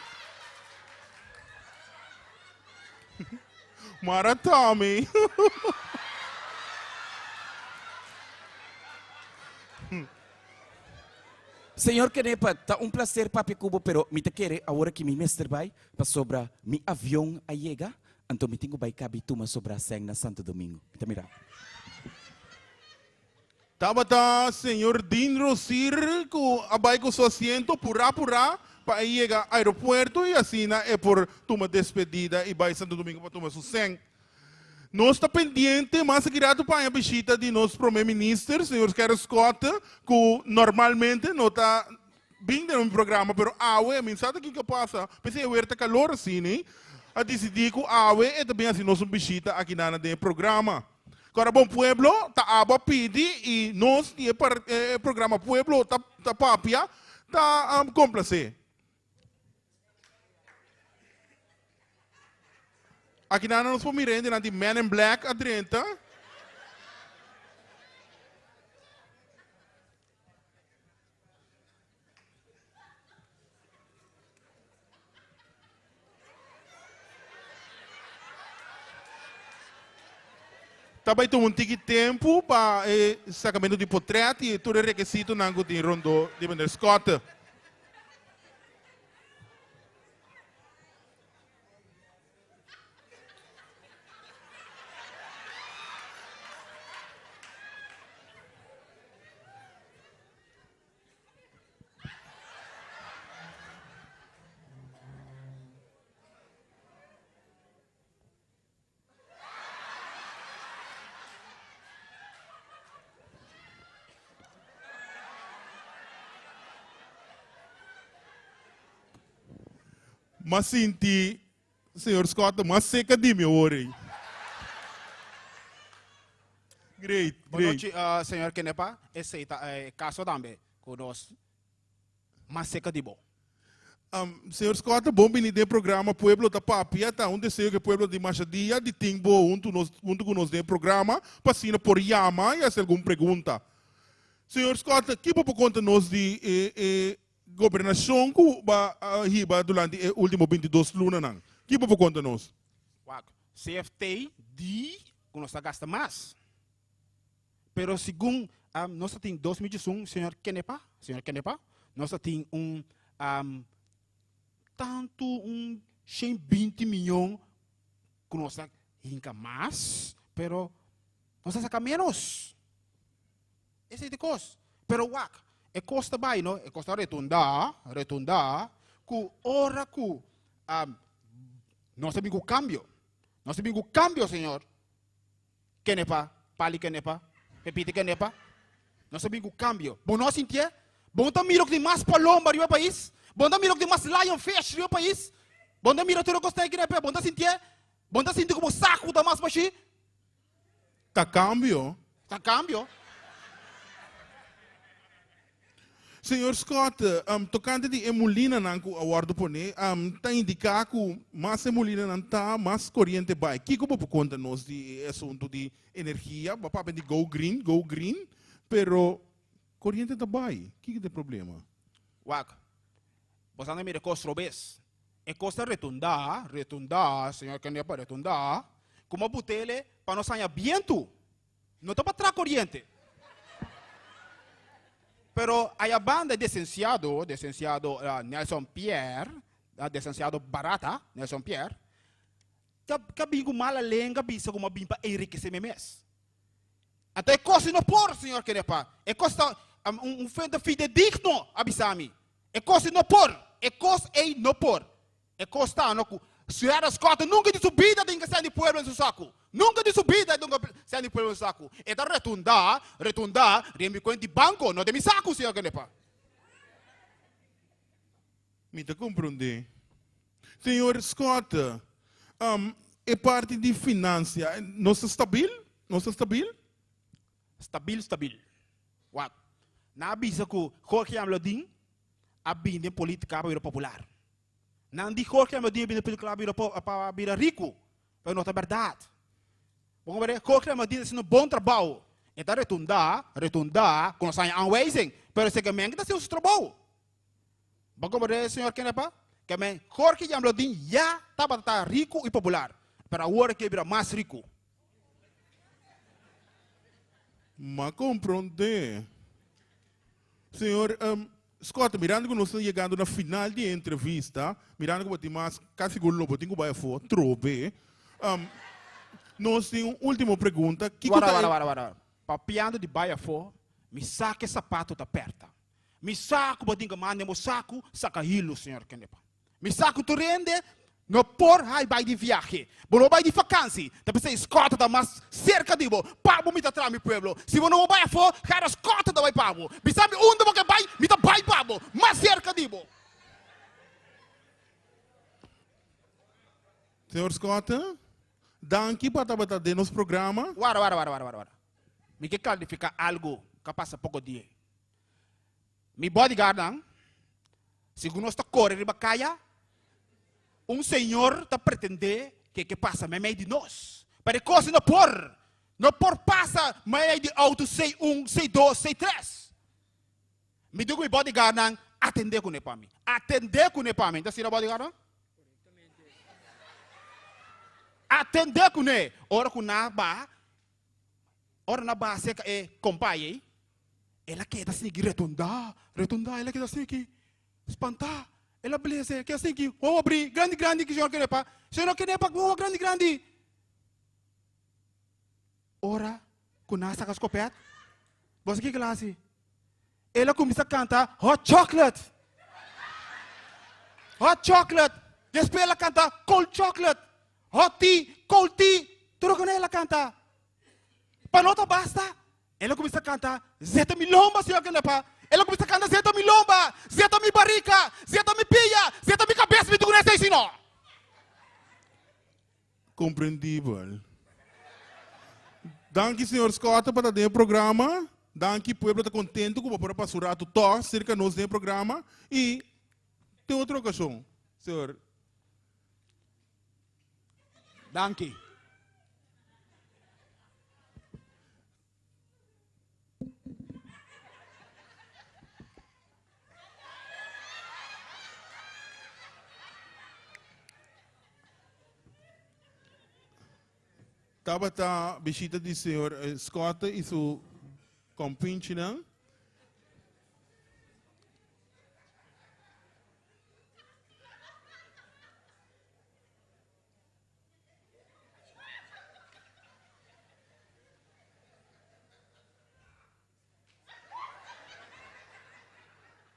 Mara Tommy. Señor Kenepa, ta un placer papia cu bo, pero mi ta kere awor aki mi mester bai, pasobra mi avion a yega, anto mi tin cu bai cabi tuma sobra sèn na Santo Domingo. Mi ta mira. Tabata señor Dean Rosier cu a bay cu su asiento pura pura pa e yega aeropuerto y asina e por tuma despedida y bay Santo Domingo pa tuma su cen. Nos ta pendiente mas aki rato pa haña bishita di nos Prome Minister, señor Gerrit Schotte, cu normalmente no ta bin den un programa, pero awe, mi sa ta kico a pasa, p'esei e weer ta calor asina, a dicidi cu awe e ta bin haci nos un bishita aki nan den e programa. Kora bon pueblo ta abo a pidi i nos di e e programa pueblo ta ta papia ta komplase. Aki nan nos por mira hendenan di Men in Black a drenta. Ta bai tuma un tiki tempu pa e sakamentu di potret i tur e rekesitonan ku tin rondó di meneer Schotte. M'a sinti señor Scott mas seca di mi awor ei. Great, Bon great. nochi, señor Kenepa. Esei ta e caso tambe cu nos mas seca di bo. Señor Scott, bon bini den programa Pueblo ta Papia. Ta un deseo cu e pueblo di masha dia di tin bo hunto nos, hunto cu nos den e programa pa asina por yama y haci algun pregunta. Señor Scott, ki bo por conta nos di e e Gobernashon ku ba a hiba durante e ultimo 22 lunanan. Ki bo por konta nos? Wak, CFT di ku nos ta gasta mas. Pero segun nos ta tin 2011, señor Kenepa, señor Kenepa, nos ta tin un tantu un 120 miyon ku nos ta hinka mas, pero nos ta saka menos. Esei ta e kos. Pero wak, e kos ta bai, no? E kos ta retundá, retundá, ku ora ku nos ta bin ku kambio, nos ta bin ku kambio, señor. Kenepa, Pali Kenepa, Pepita Kenepa, nos ta bin ku kambio. Bo no a sintié? Bo no ta mira ku tin mas palomba riba e pais? Bo no ta mira ku tin mas lionfish riba e pais? Bo no ta mira tur e kosnan aki na e pais? Bo no ta sintié? Bo no ta sinti ku bo saku ta mas bashí? Ta cambio. Ta cambio. Señor Scott, tocante di e mulinanan cu a wordo pone, ta indica cu mas e mulinanan ta, mas coriente bay. Kico bo por conta nos di e asunto di energia? Bo a papia di go green, go green, pero coriente ta bay. Kico ta e problema? Wak, bo sa na mira cos robes. E kos ta retundá, retundá, señor Kenepa, retundá, ku bo butele pa nos haña bientu. No ta pa tra koriente. Pero aya banda e desensiado, desensiado Nelson Pierre, desensiado Barata, Nelson Pierre, ta ta bin ku mala lenga bisa ku mi a bin pa enrikesé mi mes. Anto e kos no por, señor Kenepa. E kos ta un un fuente fidedigno a bisa mi. E kos no por, e kos ei no por. E kos ta no ku Sierra Scott nunka di su bida tin ke sèn di pueblo en su saku. Nunka di su bida e tin ke sèn di pueblo en su saku. E ta retundá, retundá den mi kuent di banko, no den mi saku, señor Kenepa. Mi ta komprondé. Señor Scott, e parti di finansia, nos ta stabil? Nos ta stabil? Stabil, stabil. Wak, nan a bisa ku Jorge Amlodin a bini den politika pa bira popular. Nan di Jorge Amlodin a bini den politika pa bira riku, pero no ta bèrdat. Bo komprende? Jorge Amlodin ta hasiendo bon trabou. E ta retundá, retundá ku nos haña aanwijzing, pero esei ke men ke ta hasiendo su trabou. Bo komprende, señor Kenepa? Ke men Jorge Amlodin ya tabata ta riku i popular, pero awor e ke bira mas riku. M'a komprondé. Señor Scott, mirando ku nos ta yegando na final di e entrevista, mirando ku bo tin mas kasi sigur lo bo tin ku bai afó trobe, nos tin un último pregunta. Kiko Wara, ta wara, e. wara, wara. Papiando di bai afó, mi sa ku e sapato ta pèrta. Mi sa ku bo tin ku manda bo saku saka hilu, señor Kenepa. Mi sa ku tur hende no por hai bai di viahe. Bo no bai di fakansi. Ta p'esei Scott ta mas serka di bo. Pa bo mi ta traha mi pueblo. Si bo no por bai afó, Gerda Scott ta bai pa bo. Bisa mi unda bo ke bai, mi ta bai pa bo. Mas serka di bo. Señor Scott, danki pa tabata den nos programa. Wara, wara, wara, wara, wara. Mi ke klarifiká algu ku a pasa poko dia. Mi bodyguardnan, segun nos ta kore riba kaya, un señor ta pretendé ke ke pasa meimei di nos. Pero e kos no por, no por pasa meimei di outo C un, C dos, C tres. Mi di ku mi bodyguardnan, atendé kuné pa mi, atendé kuné pa mi. Ta asina bodyguardnan? Atendé kuné. Ora ku nan ba, ora nan ba aserka e kompai ei, El a keda sigui retundá, retundá, el a keda sigui spantá. El a blese, keda sigui wowo abrí, grandi grandi ki señor kere pa. Señor no kere pa wowo grandi grandi. Ora ku nan a saka skopèt, bo sa kiko el a hasi? El a kuminsá kanta hot chocolate. Hot chocolate. Despues el a kanta cold chocolate, hot tea, cold tea. Tur loke el a kanta. Pa no ta basta, El a kuminsá kanta, Zeta mi lomba, Señor Kenepa. El a kuminsá kanta, Zeta mi lomba, zeta mi barika, zeta mi pia, zeta mi kabes, mi duna esei sino. Komprendibel. Danki señor Scott pa ta den e programa. Danki pueblo ta kontento ku bo por a pasa un ratu tòg serka nos den e programa i den otro okashon señor. Danki. Tabata bishita di señor Scott y su compinchinan.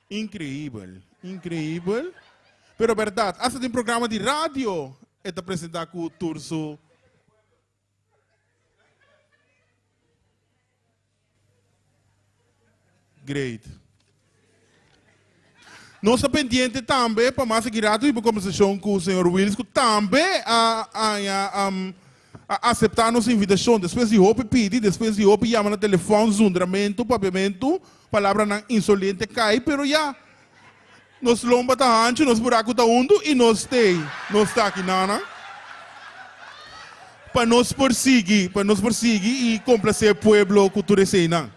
Increíbel, increíbel. Pero berdad, hasta den programa di radio e ta presenta cu tur su. Great. Nos ta pendiente tambe pa mas aki rato hiba conversacion cu señor Wills cu tambe a haña a acepta nos invitacion despues di hopi pidi, despues di hopi yama na telefon, zundramento, papiamento, palabranan insolente cay, pero ya nos lomba ta hancho, nos buraco ta hundo y nos stay, nos ta aki nana pa nos por sigui, pa nos por sigui y complace pueblo cu tur eseynan.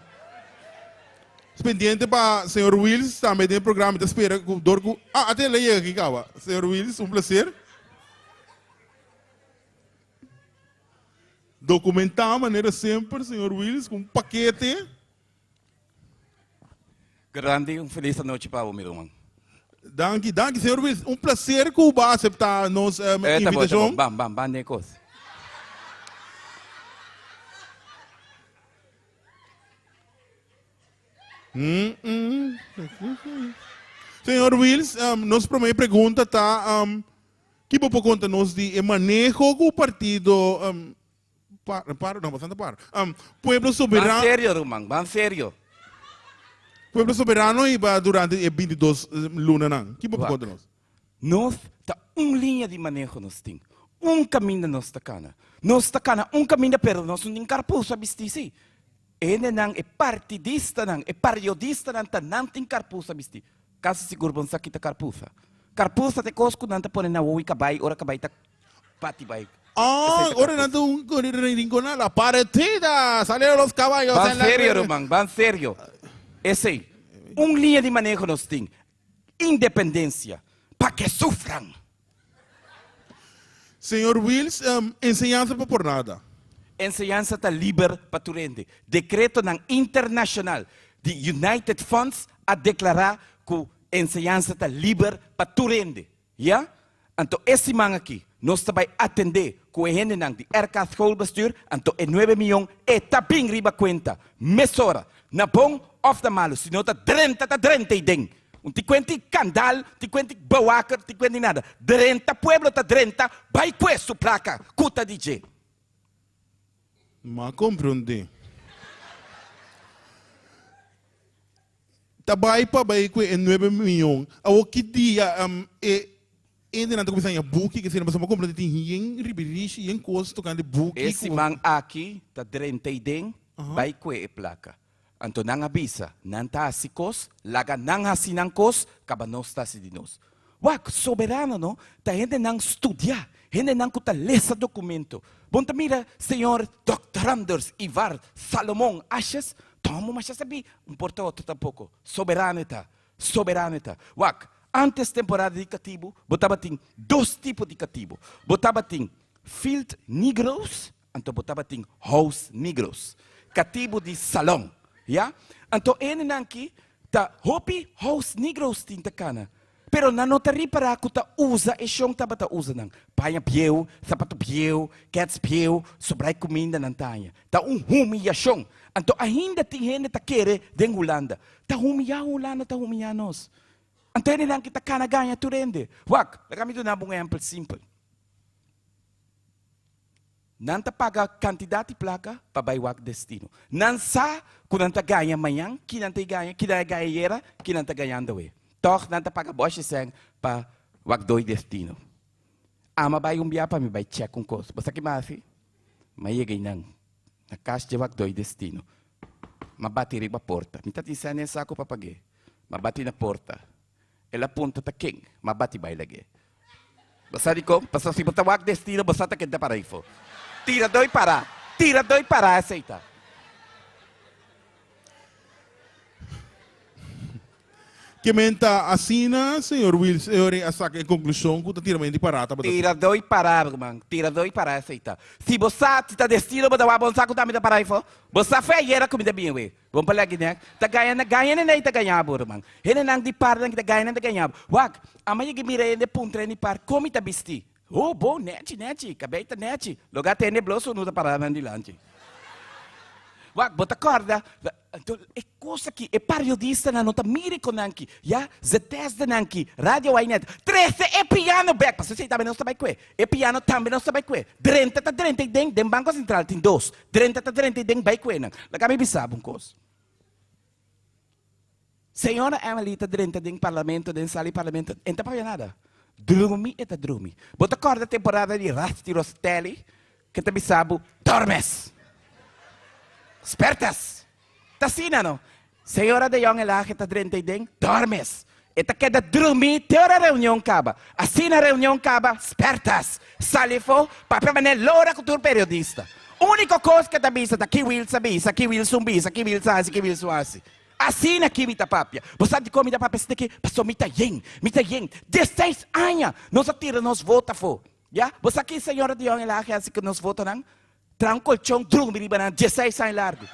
Pendiente pa señor Wiels tambe den e programa. Mi ta spera ku dor ku. Ah, ate el a yega aki kaba. Señor Wiels, un placer. Dokumentá manera semper, señor Wiels, ku un pakete. Grandi, un felis anochi pa bo, mi ruman. Danki, danki, señor Wiels. Un placer ku bo a aseptá nos Eh, ta bo, ta bo. invitashon. Ban, ban, ban den e kos. Señor Wiels, nos prome pregunta ta, ki bo por konta nos di e maneho ku partido par, par, no, bastante par, Pueblo Ban Soberano, serio, ruman, ban serio. Pueblo Soberano hiba durante e bintidos lunanan? Ki bo por Wak. konta nos? Nos ta un liña di maneho nos tin. Un kaminda nos ta kana. Nos ta kana un kaminda pero nos no tin karpusa bisti si. E hendenan, e partidistanan, e pariodistanan ta nan tin karpusa bisti. Kasi sigur bo no sa kita karpusa. Karpusa ta e kos ku nan ta pone na wowi kabai ora kabai ta bati bai. Ah, Esei ta ora nan karpusa. ta un rinkona la partida, salieron los caballos Ban en la serio ruman, ban serio. Esei, un liña di maneho nos tin. Independencia, pa que sufran! Señor Wiels, enseñansa pa por nada. Enseñansa ta liber pa tur hende. Decretonan internacional di United Funds a declara cu enseñansa ta liber pa tur hende. Ya? Anto e siman aki nos ta bai atendé ku e hendenan di RK Schoolbestuur, anto e nuebe miyon e ta bin riba kuenta mesora, na bon òf na malu, si no ta drenta ta drenta ei den. Un tin kuenti kandal, tin kuenti bewaker, tin kuenti nada. Drenta pueblo ta drenta, bai kue su plaka ku ta di dje. M'a komprondé. Ta bai pa bai ku e nuebe miyon. Awor ki dia e hendenan ta kuminsá haña buki ke sina? Pasobra bo komprende tin yen ribirishi, yen kos tokante buki E ku. siman aki ta drenta ei den bai kue e plaka. Anto nan a bisa, nan ta hasi kos, laga nan hasi nan kos, kaba nos ta hasi di nos. Wak, soberano no, ta hendenan studiá, hendenan ku ta lesa dokumento. Bon ta mira señor Dòkter Anders Ivar Salomon Asjes, tomo masha sabí, un por ta otro tampoko. Soberano e ta, soberano e ta. Wak, antes temporada di katibu, bo tabatin dos tipo di katibu. Bo tabatin field negroes, anto bo tabatin house negroes, katibu di salon, ya. Anto e hendenan ki ta hopi house negroes tin ta kana, pero nan no ta ripará ku ta usa e shon tabata usa nan. Paña bieu, sapatu bieu, kèts bieu, sobrá e kuminda nan ta haña. Ta un humiyashon. Anto ainda tin hende ta kere den Hulanda. Ta humiyá Hulanda ta humiyá nos. Anto hendenan ki ta kana gaña tur hende. Wak, laga mi duna bo un ehèmpel simpel. Nan ta paga kantidat di plaka pa bai wak destino. Nan sa ku nan ta gaña mañan, ki nan ta e gaña, ki nan a gaña ayera, ki nan ta gañando awe. Tòg nan ta paga bòshi sèn pa wak doi destino. Ama bai un bia pa mi bai chèk un kos. Bo sa ki mi a hasi? Mi a yega einan, na kas dje wak doi destino. Mi a bati riba porta. Mi ta tin sèn den saku pa pag'é. Mi a bati na porta. El a punta ta ken? Mi a bati bai lag'é. Bo sa dikon? Pasobra si bo ta wak destino, bo sa ta ken ta para ifo. Tira doi para. Tira doi para esei ta. Ke men ta asina, señor Wiels, e ora a saka e konklushon ku ta tiramentu di para tabata. Tira doi para, ruman. Tira doi para esei ta. Si bo sa si ta destino bo ta wak bon sa ku tambe ta para ifo. Bo sa fe ayera ku mi ta bin awe. Bon pa legi nek. Ta gaña na gaña nenei ta gaña bo ruman. Hendenan di parnan ki ta gaña nan ta gaña bo. Wak, ama yega mira hende puntra hende di par kon mi ta bisti. Ho, bon, nechi, nechi, kabei ta nechi. Loga tende blo sunu ta para nan dilanti. Wak, bo ta kòrda, anto e kos aki, e periodistanan no ta mira e konan ki, ya, ZS-nan ki, Radio Ynet, trese e piano bèk, pasobra esei tambe nos ta bai kue. E piano tambe nos ta bai kue. Drenta ta drenta ei den, den Banko Sentral tin dos. Drenta ta drenta ei den bai kue nan. Laga mi bisa bo un kos. Señora Emily ta drenta den parlamento, den sala di parlamento, e no ta papia nada. Drumi e ta drumi. Bo ta kòrda temporada di Rasti Rostelli ke ta bisa bo, Dormes! Spertas! Ta asina no. Señora de Jong Elhage ta drenta ei den, Dormes! E ta keda drumí te ora reunion kaba. Asina reunion kaba, spertas! Sali afó, papia manera lora ku tur periodista. Úniko kos ke ta bisa ta ki Wilson a bisa, ki Wilson bisa, ki Wilson hasi, ki Wilson hasi. Asina ki mi ta papia. Bo sa dikon mi ta papia asina ki? Pasobra mi ta yen, mi ta yen. Diesseis aña nos a tira nos voto afó. Ya, bo sa ki señora Dion el a hasi ku nos votonan? Traha un kolchon drumi riba nan diesseis aña largu.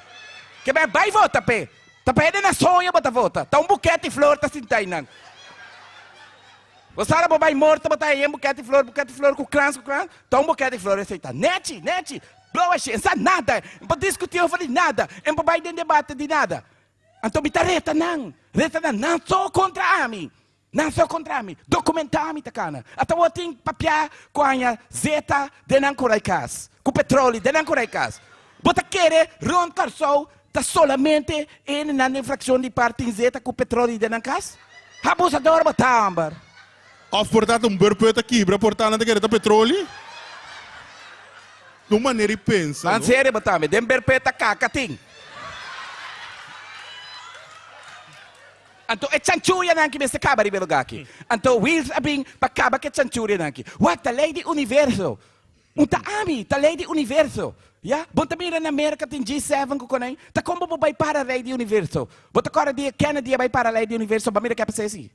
Ke bai bai vota p'e. Ta pa hende na soño bo ta vota. Ta un buket di flor ta sinta einan. Bo sa ora bo bai morto bo ta haña un buket di flor, buket di flor ku krans ku krans. Ta un buket di flor esei ta nechi, nechi. Blow a shi, en sa nada, en por diskutí over di nada, en por bai den debate di nada. Anto mi ta reta nan, reta nan, nan so kontra ami, nan so kontra mi, dokumentá mi ta kana. Ata bo tin papiá ku haña zeta den nan kurai kas, ku petroli den nan kurai kas. Bo ta kere rònt Kòrsou ta solamente e nan den frakshon di par tin zeta ku petroli den nan kas? Abusador bo ta, hòmber! Of por ta un beurput a kibra, por ta nan ta kere ta petroli. Un manera di pensa, Nan no? serio bo tambe, den beurput ta kaka tin. Anto e chanchurianan ki mester kaba riba e lugar aki. Anto Wiels a bin pa kaba ku e chanchurianan aki. Wak, ta lei di universo. Un ta ami, ta lei di universo. Ya, bo ta mira na Merka tin G7 ku konai. Ta kon bo por bai para lei di universo? Bo ta kòrda dia Kennedy a bai para lei di universo, bo a mira ke a pasa esi?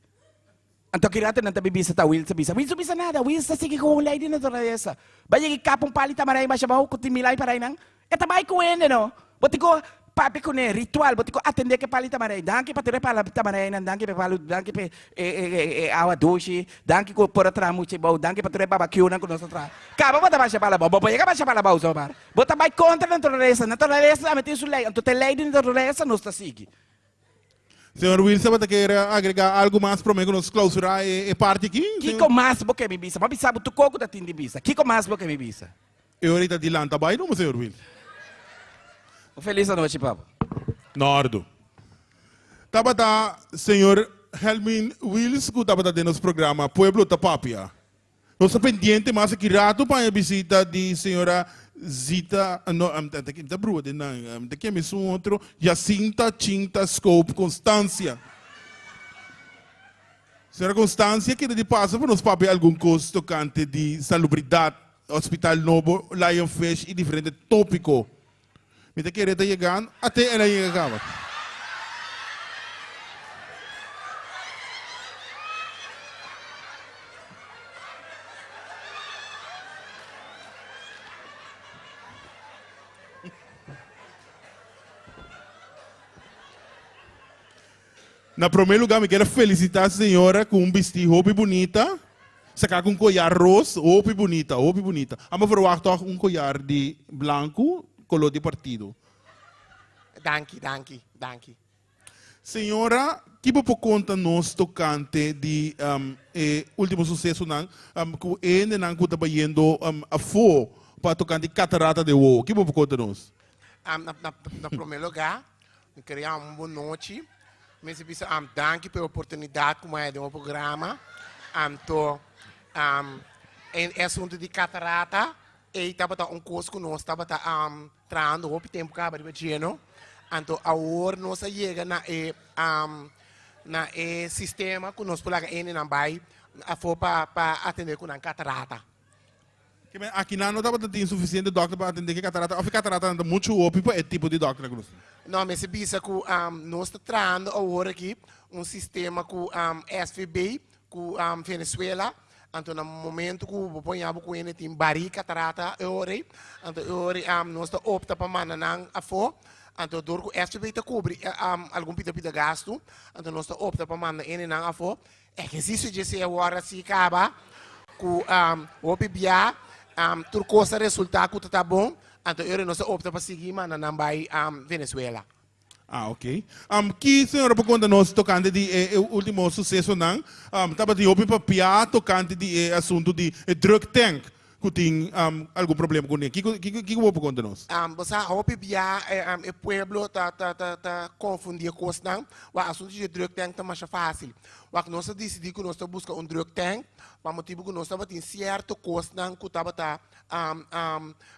Anto ki rato nan ta bin bisa ta Wilson bisa. Wilson bisa nada, Wilson ta sigui ku un lei di naturalesa. Bai yega i kapa un pali tamaray basha abou ku tin mil ai paray nan. E ta bai ku hende no. Bo tin ku papia kuné, ritual, bo tin ku atendé ku e pali tamaray. Danki pa tur e pala tamaray nan, danki pa e palu, danki pa e awa dushi, danki ku por a traha mucha abou, danki pa tur e babakiunan ku nos a traha. Kaba bo ta basha pala abou, bo por yega basha pala abou zomaar. Bo ta bai kontra naturalesa, naturalesa tambe tin su lei, anto ta e lei di naturalesa nos ta sigui. Señor Wilson tabata kere agrega algo mas prome ku nos clausura e parti aki? Kiko mas bo ke mi bisa? Bo a bisa bo tur koko ta tin di bisa. Kiko mas bo ke mi bisa? E ora ta dilanta bai no, señor Wilson. Un felis anochi pa bo. Nordo. Tabata señor Helmin Wiels ku tabata den nos programa Pueblo ta Papia. Nos ta pendiente mas aki rato pa e bisita di señora Zita, no, mi ta brua den nan, mi ta keme esun otro, Jacinta Chinta Scope Constancia. Señora Constancia keda di pasa pa nos papia algun kos tokante di salubridad, Hospital Nobo, Lionfish y diferente topico. Mi ta kere ta yegando, ate el a yega kaba. Na prome lugar mi kier a felicita señora cu un bisti hopi bunita. Saca cu un collar roos, hopi bunita, hopi bunita. Amo verwacht toch un collar di blanco, color di partido. Danki, danki, danki. Señora, ki bo por conta nos tocante di e ultimo sucesonan cu e hendenan cu ta bayendo afo pa tocante catarata de wowo? Ki bo por conta nos? Na prome lugar, Mi kere yama un bon nochi. Mi mester bisa danki pa e oportunidat ku mi haya den bo programa. Anto e asuntu di katarata ei tabata un kos ku nos tabata trahando hopi tempu kaba riba dje no. Anto awor nos a yega na e na e sistema ku nos por laga hendenan bai afó pa atendé ku nan katarata. Kimen aki nan no tabata tin suficiente dokter pa atende ke katarata of e katarata nan ta muchu hopi pa e tipo di dokter ku nos tin? No, mester bisa ku nos ta trahando awor aki un sistema ku SVB ku Venezuela, anto na momento ku bo por yabu ku hende tin bari katarata e ora ei, anto e ora ei nos ta opta pa manda nan afó, anto dor ku SVB ta kubri algun pita pita gastu, anto nos ta opta pa manda hendenan afó. Ehersisio dje sea awor asi kaba ku hopi bia tur kos a resultá ku ta ta bon, anto e ora nos a opta pa sigui manda nan bai Venezuela. Ah, ok. Ki señora por konta nos tokante di e último susesonan? Tabatin hopi papia tokante di e asuntu di e drug tank. Ku tin algun problema kuné. Kiko kiko kiko bo por konta nos? Bo sa hopi bia e pueblo ta ta ta ta konfundí e kosnan. Wak asuntu di e drug tank ta masha fásil. Wak nos a disidí ku nos ta buska un drug tank pa motibu ku nos tabatin sierto kosnan ku tabata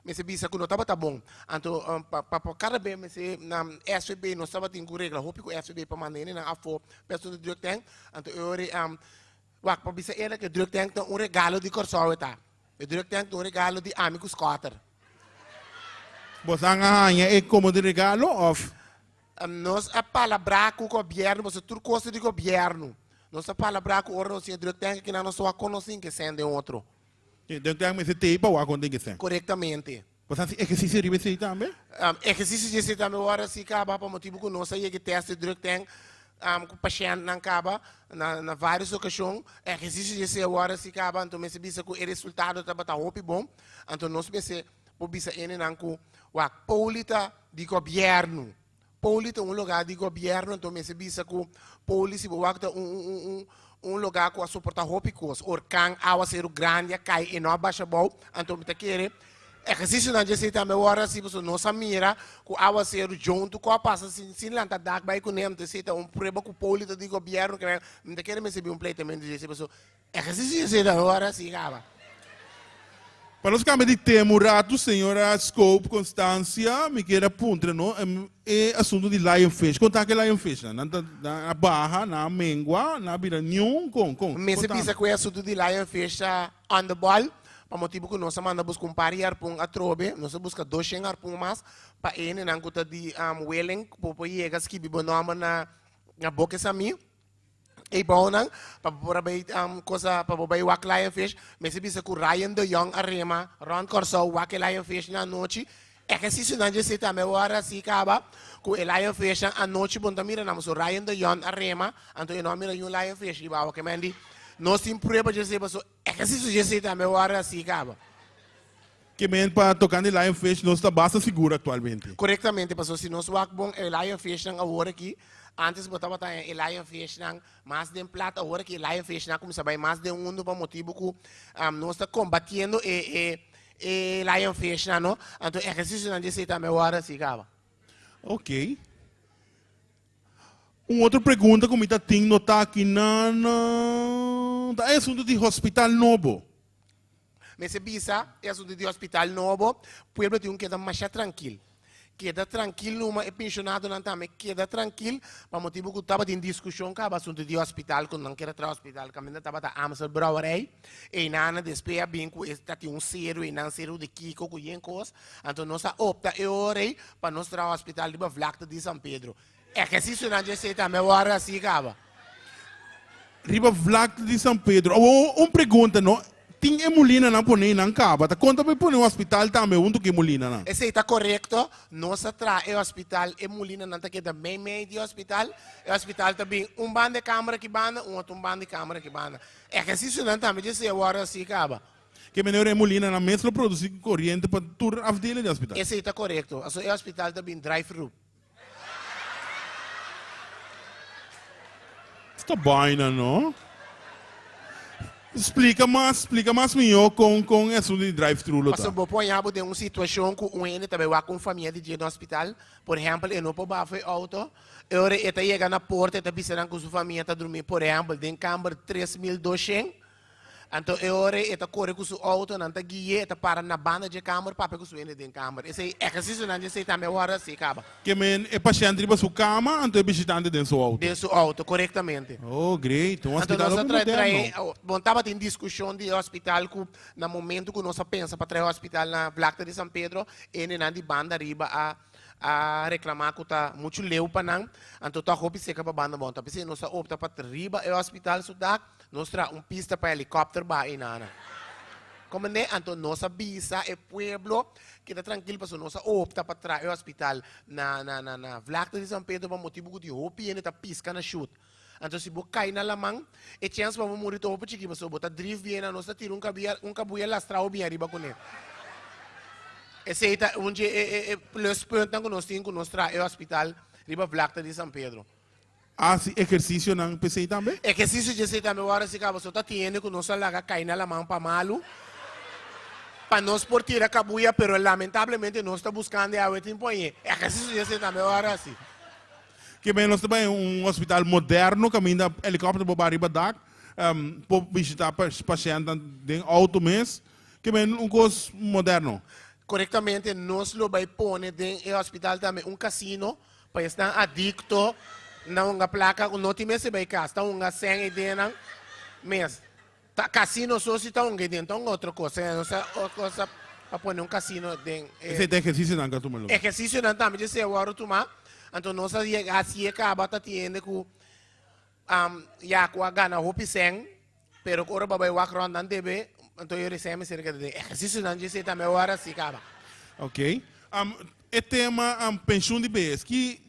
mester bisa ku no tabata bon. Anto pa pa pa kada be mester SVB nos tabatin ku regla hopi ku SVB pa manda hendenan afó pa asuntu di drug tank. Anto e ora Wak, pa bisa eerlijk, e druktank ta un regalo di Kòrsou e ta. E druktank ta un regalo di ami ku Scotter. Bosan a haña e komo di regalo òf? Nos a palabrá ku gobièrnu, pasobra tur kos ta di gobièrnu. Nos a palabrá ku ora nos tin e druktank akinan nos ta wak kon nos tin ke sende otro. E druktank mester tei pa wak kon tin ke sende. Korektamente. Bo sa hasi ehersisio riba esei tambe? Ehersisio di esei tambe ora si kaba pa motibu ku nos a yega e tèst di druktank ku pashèntnan kaba na na vários okashon. Ehersisio di esei awor si kaba anto mester bisa ku e resultado tabata hopi bon. Anto nos mester por bisa hendenan ku wak poli ta di gobièrnu. Poli ta un lugá di gobièrnu anto mester bisa ku poli si bo wak ta un un un un lugá ku a soportá hopi kos. Orkan, awaseru grandi a kai e no a basha abou. Anto mi ta kere ehersisionan dje esei tambe wòrdu hasi pasobra nos a mira ku awaseru djuntu ku a pasa sin sin lanta dak bai kuné. Anto esei ta un prueba ku poli ta di gobièrnu ke mi ta kere mester bin un pleitamentu dje esei pasobra Ehersisio dje esei tambe wòrdu hasi kaba. Pa nos kambia di tema un ratu, señora Scope Constancia, mi kier a puntra no, e asunto di lionfish. Kon ta ku e lionfishnan? Nan ta nan a baha, nan a mengua, nan a bira niun? Kon, kon? Mester Konta bisa mi. ku e asunto di lionfish ta on the ball, pa motibu ku nos a manda buska un par di harpun atrobe, nos a buska doshen harpun mas pa e hendenan ku ta di willing por por yega skibi bo nòmber na na boka esami. Ey bounan pa bo por a bay cosa pa bo bay wak lionfish mester bisa cu Ryan de Jong a rema rond Corsou wak e lionfish na anochi ehercicionan dje esey tambe wor asi caba cu e lionfishnan anochi bo no ta mira nan pasobra Ryan de Jong a rema anto e no a mira niun lionfish riba awa kemendi nos tin prueba dje esey pasobra ehercicio dje esey tambe wor asi caba. Ke men pa tocante lionfish nos ta basta sigur actualmente. Korektamente, pasobra si nos wak bon e lionfishnan awor aki, antes bo tabata haña e lionfishnan mas den plat, awor aki e lionfishnan a kuminsá bai mas den hundu pa motibu ku nos ta kombatiendo e e e lionfishnan no, anto ehersisionan di esei tambe awor a kaba. Ok. Un otro pregunta ku mi ta tin notá aki nan ta e asuntu di hospital nobo. Mester bisa e asuntu di hospital nobo, pueblo tin un keda masha trankil. Keda trankil numa, e pensionadonan tambe keda trankil, pa motibu ku tabatin diskushon kaba asuntu di hospital, ku nan keda traha hospital kaminda tabata Amstel Brouwerij, einan despues a bin ku e ta tin un seru einan, seru di kiko ku yen kos, anto nos a opta e ora ei pa nos traha hospital riba vlakte di San Pedro. Ehersisionan dje esei tambe wòrdu hasí kaba. Riba vlakte di San Pedro. Awor un pregunta no, tin e mulinanan pone nan kaba? Ta konta pa e pone un hospital tambe huntu ku e mulinanan? Esei ta korekto, nos a traha e hospital, e mulinanan ta keda mei mei di e hospital, e hospital ta bin un banda e kamera ki banda, un otro un banda e kamera ki banda. Ehersisionan tambe dje esei a wòrdu hasí kaba. Ke manera e mulinanan mes lo produsí koriente pa tur afdeling di hospital? Esei ta korekto, aso e hospital ta bin drive-thru. Esta baina no. Splika mas, splika mas mihó kon kon e asuntu di drive thru lo ta. Pasobra bo por haña bo den un situashon ku un hende ta bai wak un famia di dje na hospital, por ehèmpel e no por baha for e outo, e ora e ta yega na porta e ta bisa nan ku su famia ta drumí por ehèmpel den kamber 3200, Anto e ora ei e ta kore ku su outo, nan ta gui'é, e ta para na banda dje kamer papia ku su hende den kamer. Esei ehersisionan dje esei tambe a wòrdu hasi kaba. Ke men e pashènt riba su kama, anto e bishitante den su outo. Den su outo, korektamente. Oh, great. Un Anto hospital nos a hopi trae moderno. trae, bon tabatin diskushon di e hospital ku na momento ku nos a pensa pa trae hospital na vlakte di San Pedro, hendenan di banda riba a a reclama cu ta mucho leu pa nan, anto ta hopi seca pa banda bon. Ta p'esey nos a opta pa riba e hospital su dak, nos traha un pista pa helicopter baha eynana. Comprende? Anto nos a bisa e pueblo keda trankil pasobra nos a opta pa traha e hospital na na na na vlakte di San Pedro pa motibo cu tin hopi hende ta pisca na shoot. Anto si bo cay na laman, e chens pa bo muri ta hopi chiki pasobra bo ta drift bien na nos ta tira un cabia un cabuya lastra bo bien ariba cune. Esey ta un dje e e e pluspuntnan cu nos tin cu nos traha e hospital riba vlakte di San Pedro. Haci ehercicionan p'esey tambe? Ehercicio djesey tambe wòrdu haci caba. So ta tin hende cu nos a laga cay na laman pa malu pa nos por tira cabuya pero lamentablemente nos ta buscando e awe tin poñe. Ehercicio djesey tambe wòrdu haci. Ke men nos ta bai un hospital moderno kaminda helikòpter por bai riba dak, por bishitá pashèntnan den outo mes. Ke men un kos moderno. Korektamente nos lo bai pone den e hospital tambe un kasino pa esnan adikto na hunga plaka ku no tin mester bai kas, ta hunga sèn ei den nan mes. Ta casino so si ta un den ta un otro cosa no sa cosa pa pone un casino den e. Esei ta ehercicionan ka tuma lugar. Ehercicionan tambe dje sea wòrdu tuma. Anto nos a yega hasié kaba ta tiende ku ya ku a gana hopi sèn, pero ku ora bo a bai wak rònt nan debe, anto e ora sèn mester keda den ehersisionan dje esei tambe awor asi kaba. Ok. E tema penshun di bes, ki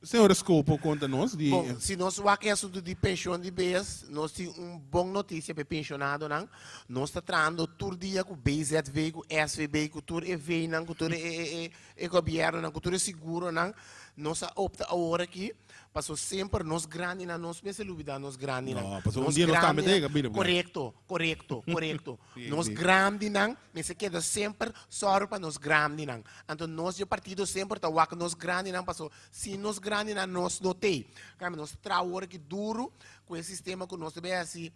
Señor Scopo konta nos di. Bon, si nos wak e asuntu di penshon di bes, nos tin un bon notisia pa e penshonadonan. Nos ta trahando tur dia ku BZV, ku SVB, ku tur e Vnan, ku tur e e gobièrnunan, ku tur e siguronan. Nos a opta awor aki, pasobra semper nos grandinan, nos mester lubidá nos grandinan. No, pasobra un dia nos tambe ta yega bira grandi. Korekto, korekto, korekto. Nos grandinan mester keda semper sòru pa nos grandinan. Anto nos di e partido semper ta wak nos grandinan paso sin nos grandinan nos no tei. Kambio nos traha awor aki duru ku e sistema ku nos ta bay hasi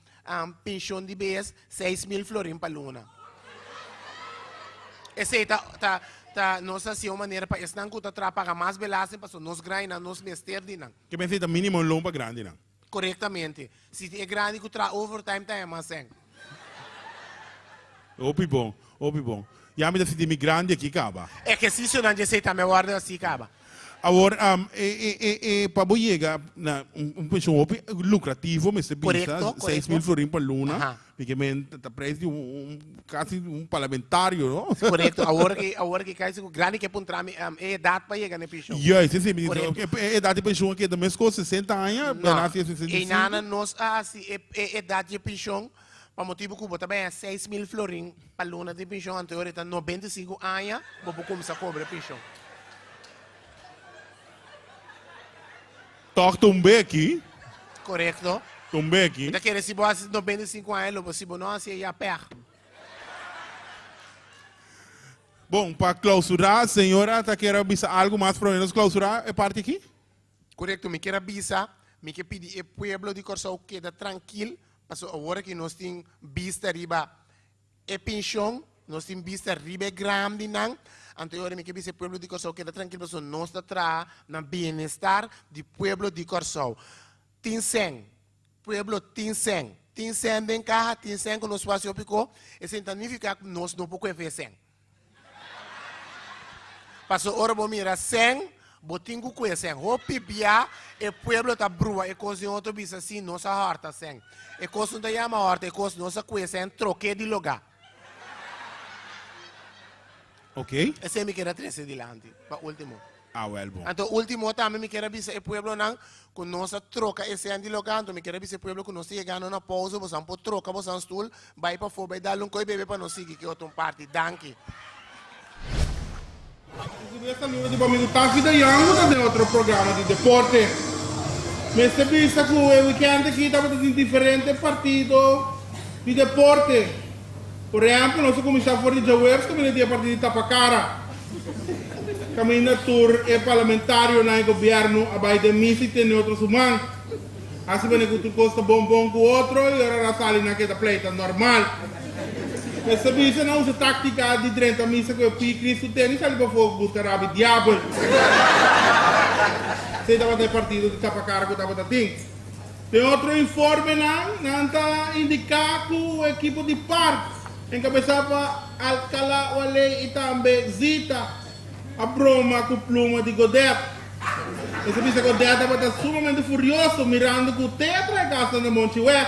penshon di bes 6000 florin pa luna. Esei ta ta ta nos ta hasi un manera pa esnan ku ta traha paga mas belasting paso nos grandinan nos mester di nan. Ke mester ta minimo loon pa grandinan. Korektamente. Si e grandi ku traha overtime ta haña mas sèn. Hopi bon, hopi bon. Ya mi ta sinti mi grandi aki kaba. Ehersisionan dje esei tambe a wòrdu hasi kaba. Awor, e, e, e, e, pa bo yega na un, un penshon hopi lukrativo mester bisa, Korekto, korekto. 6000 florin pa luna, Aha. mi ke men ta prijs di un, un, kasi un parlamentario, no? Korekto. Awor ki, awor ki kai sigur grandi ke puntra mi, e edat pa yega na e penshon. Juist, esei mi di, Korekto. e, e edat di penshon a keda meskos 60 aña, No, bena si e 65. einana nos a hasi e, e edat di e penshon Pa motibu ku bo ta baña 6000 florin pa luna di penshon anto ora e ta 95 aña bo por kumsa kobra e penshon. Tòg ta un beki. Korekto. Ta un beki. Mi ta kere si bo hasi 95 aña lo bo si bo no hasi e ya pèg. Bon, pa klausurá, señora ta kere bisa algu mas promé nos klausurá e parti aki? Korekto, mi kier a bisa, mi ke pidi e pueblo di Kòrsou keda trankil Pasobra awor aki nos tin bista riba e penshon, nos tin bista riba e grandinan, anto e ora mi ke bisa e pueblo di Kòrsou keda trankil pasobra nos ta traha na bienestar di pueblo di Kòrsou. Tin sèn, pueblo tin sèn, tin sèn den kaha, tin sèn ku nos por hasi hopi ko, esei ta nifiká ku nos no por kohe sèn. Paso ora bo mira sèn, bo tin ku kue sèn. Hopi bia e pueblo ta brua e kos den otro bisa si nos a hòrta sèn. E kos no ta yama hòrta, e kos nos a kue sèn trok'é di logá. Ok. Esei mi kier a trese dilanti pa ultimo. Ah wel bon. Anto ultimo tambe mi kier a bisa e pueblonan ku nos a troka e sèn di logá. Anto mi kier a bisa e pueblo ku nos ta yegando na pousa, bosan por troka bosan stul Bai pafó bai dal un koi bebe pa nos sigui ki otro un parti. Danki. Ricibi e saludo di bo amigo Taffy de Jong cu ta den otro programa di deporte. Mester bisa cu e weekend aki tabata tin diferente partido di deporte. Por ehempel nos a cuminsa for di djaweps caminda tin e partido di Tapacara. Caminda tur e parlamentarionan e gobierno a bai den misa y tene otro su man. Hasi manera ku tur kos ta bon bon ku otro i ora nan sali nan keda pleita normal. Mester bisa nan usa taktika di drenta misa ku e pi Kristu tene i sali pafó buska rabi diabel. Esei tabata e partido di tapakara ku tabata tin. Den otro informenan nan ta indiká ku ekipo di park enkabesá pa Alcalá Waley i tambe Zita a broma ku pluma di Godet. Mester bisa Godet tabata sumamente furioso mirando ku te a traha kasnan na Monchiweg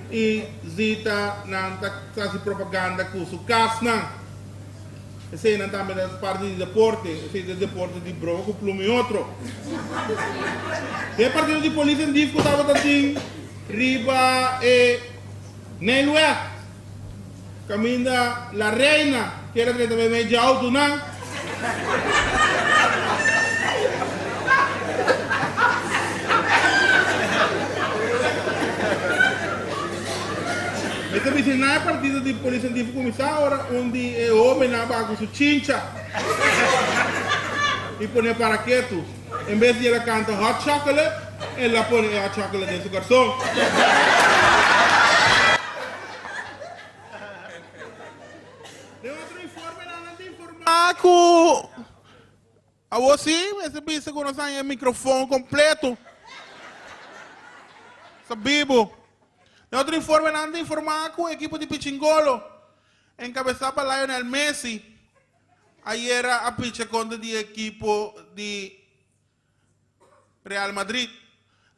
i Zita nan ta hasi propaganda ku su kasnan. Eseinan tambe ta parti di deporte, esei ta deporte di broma ku pluma i otro. Den partido di polis en dif ku tabata tin riba e Nijlweg Caminda La Reina kier a drenta meimei dje autonan. Mester bisa na e partido di Polis Científico cuminsa ora un di e hobennan a baha cu su chincha y pone para ketu. En bes di el a canta hot chocolate, el a pone e hot chocolate den su carson. Den otro informenan nan ta informá ku awor sí mester bisa ku nos haña e mikrofon kompleto. Sa bibu. Den otro informenan ta informá ku ekipo di Pichingolo enkabesá pa Lionel Messi ayera a picha kontra di ekipo di. Real Madrid.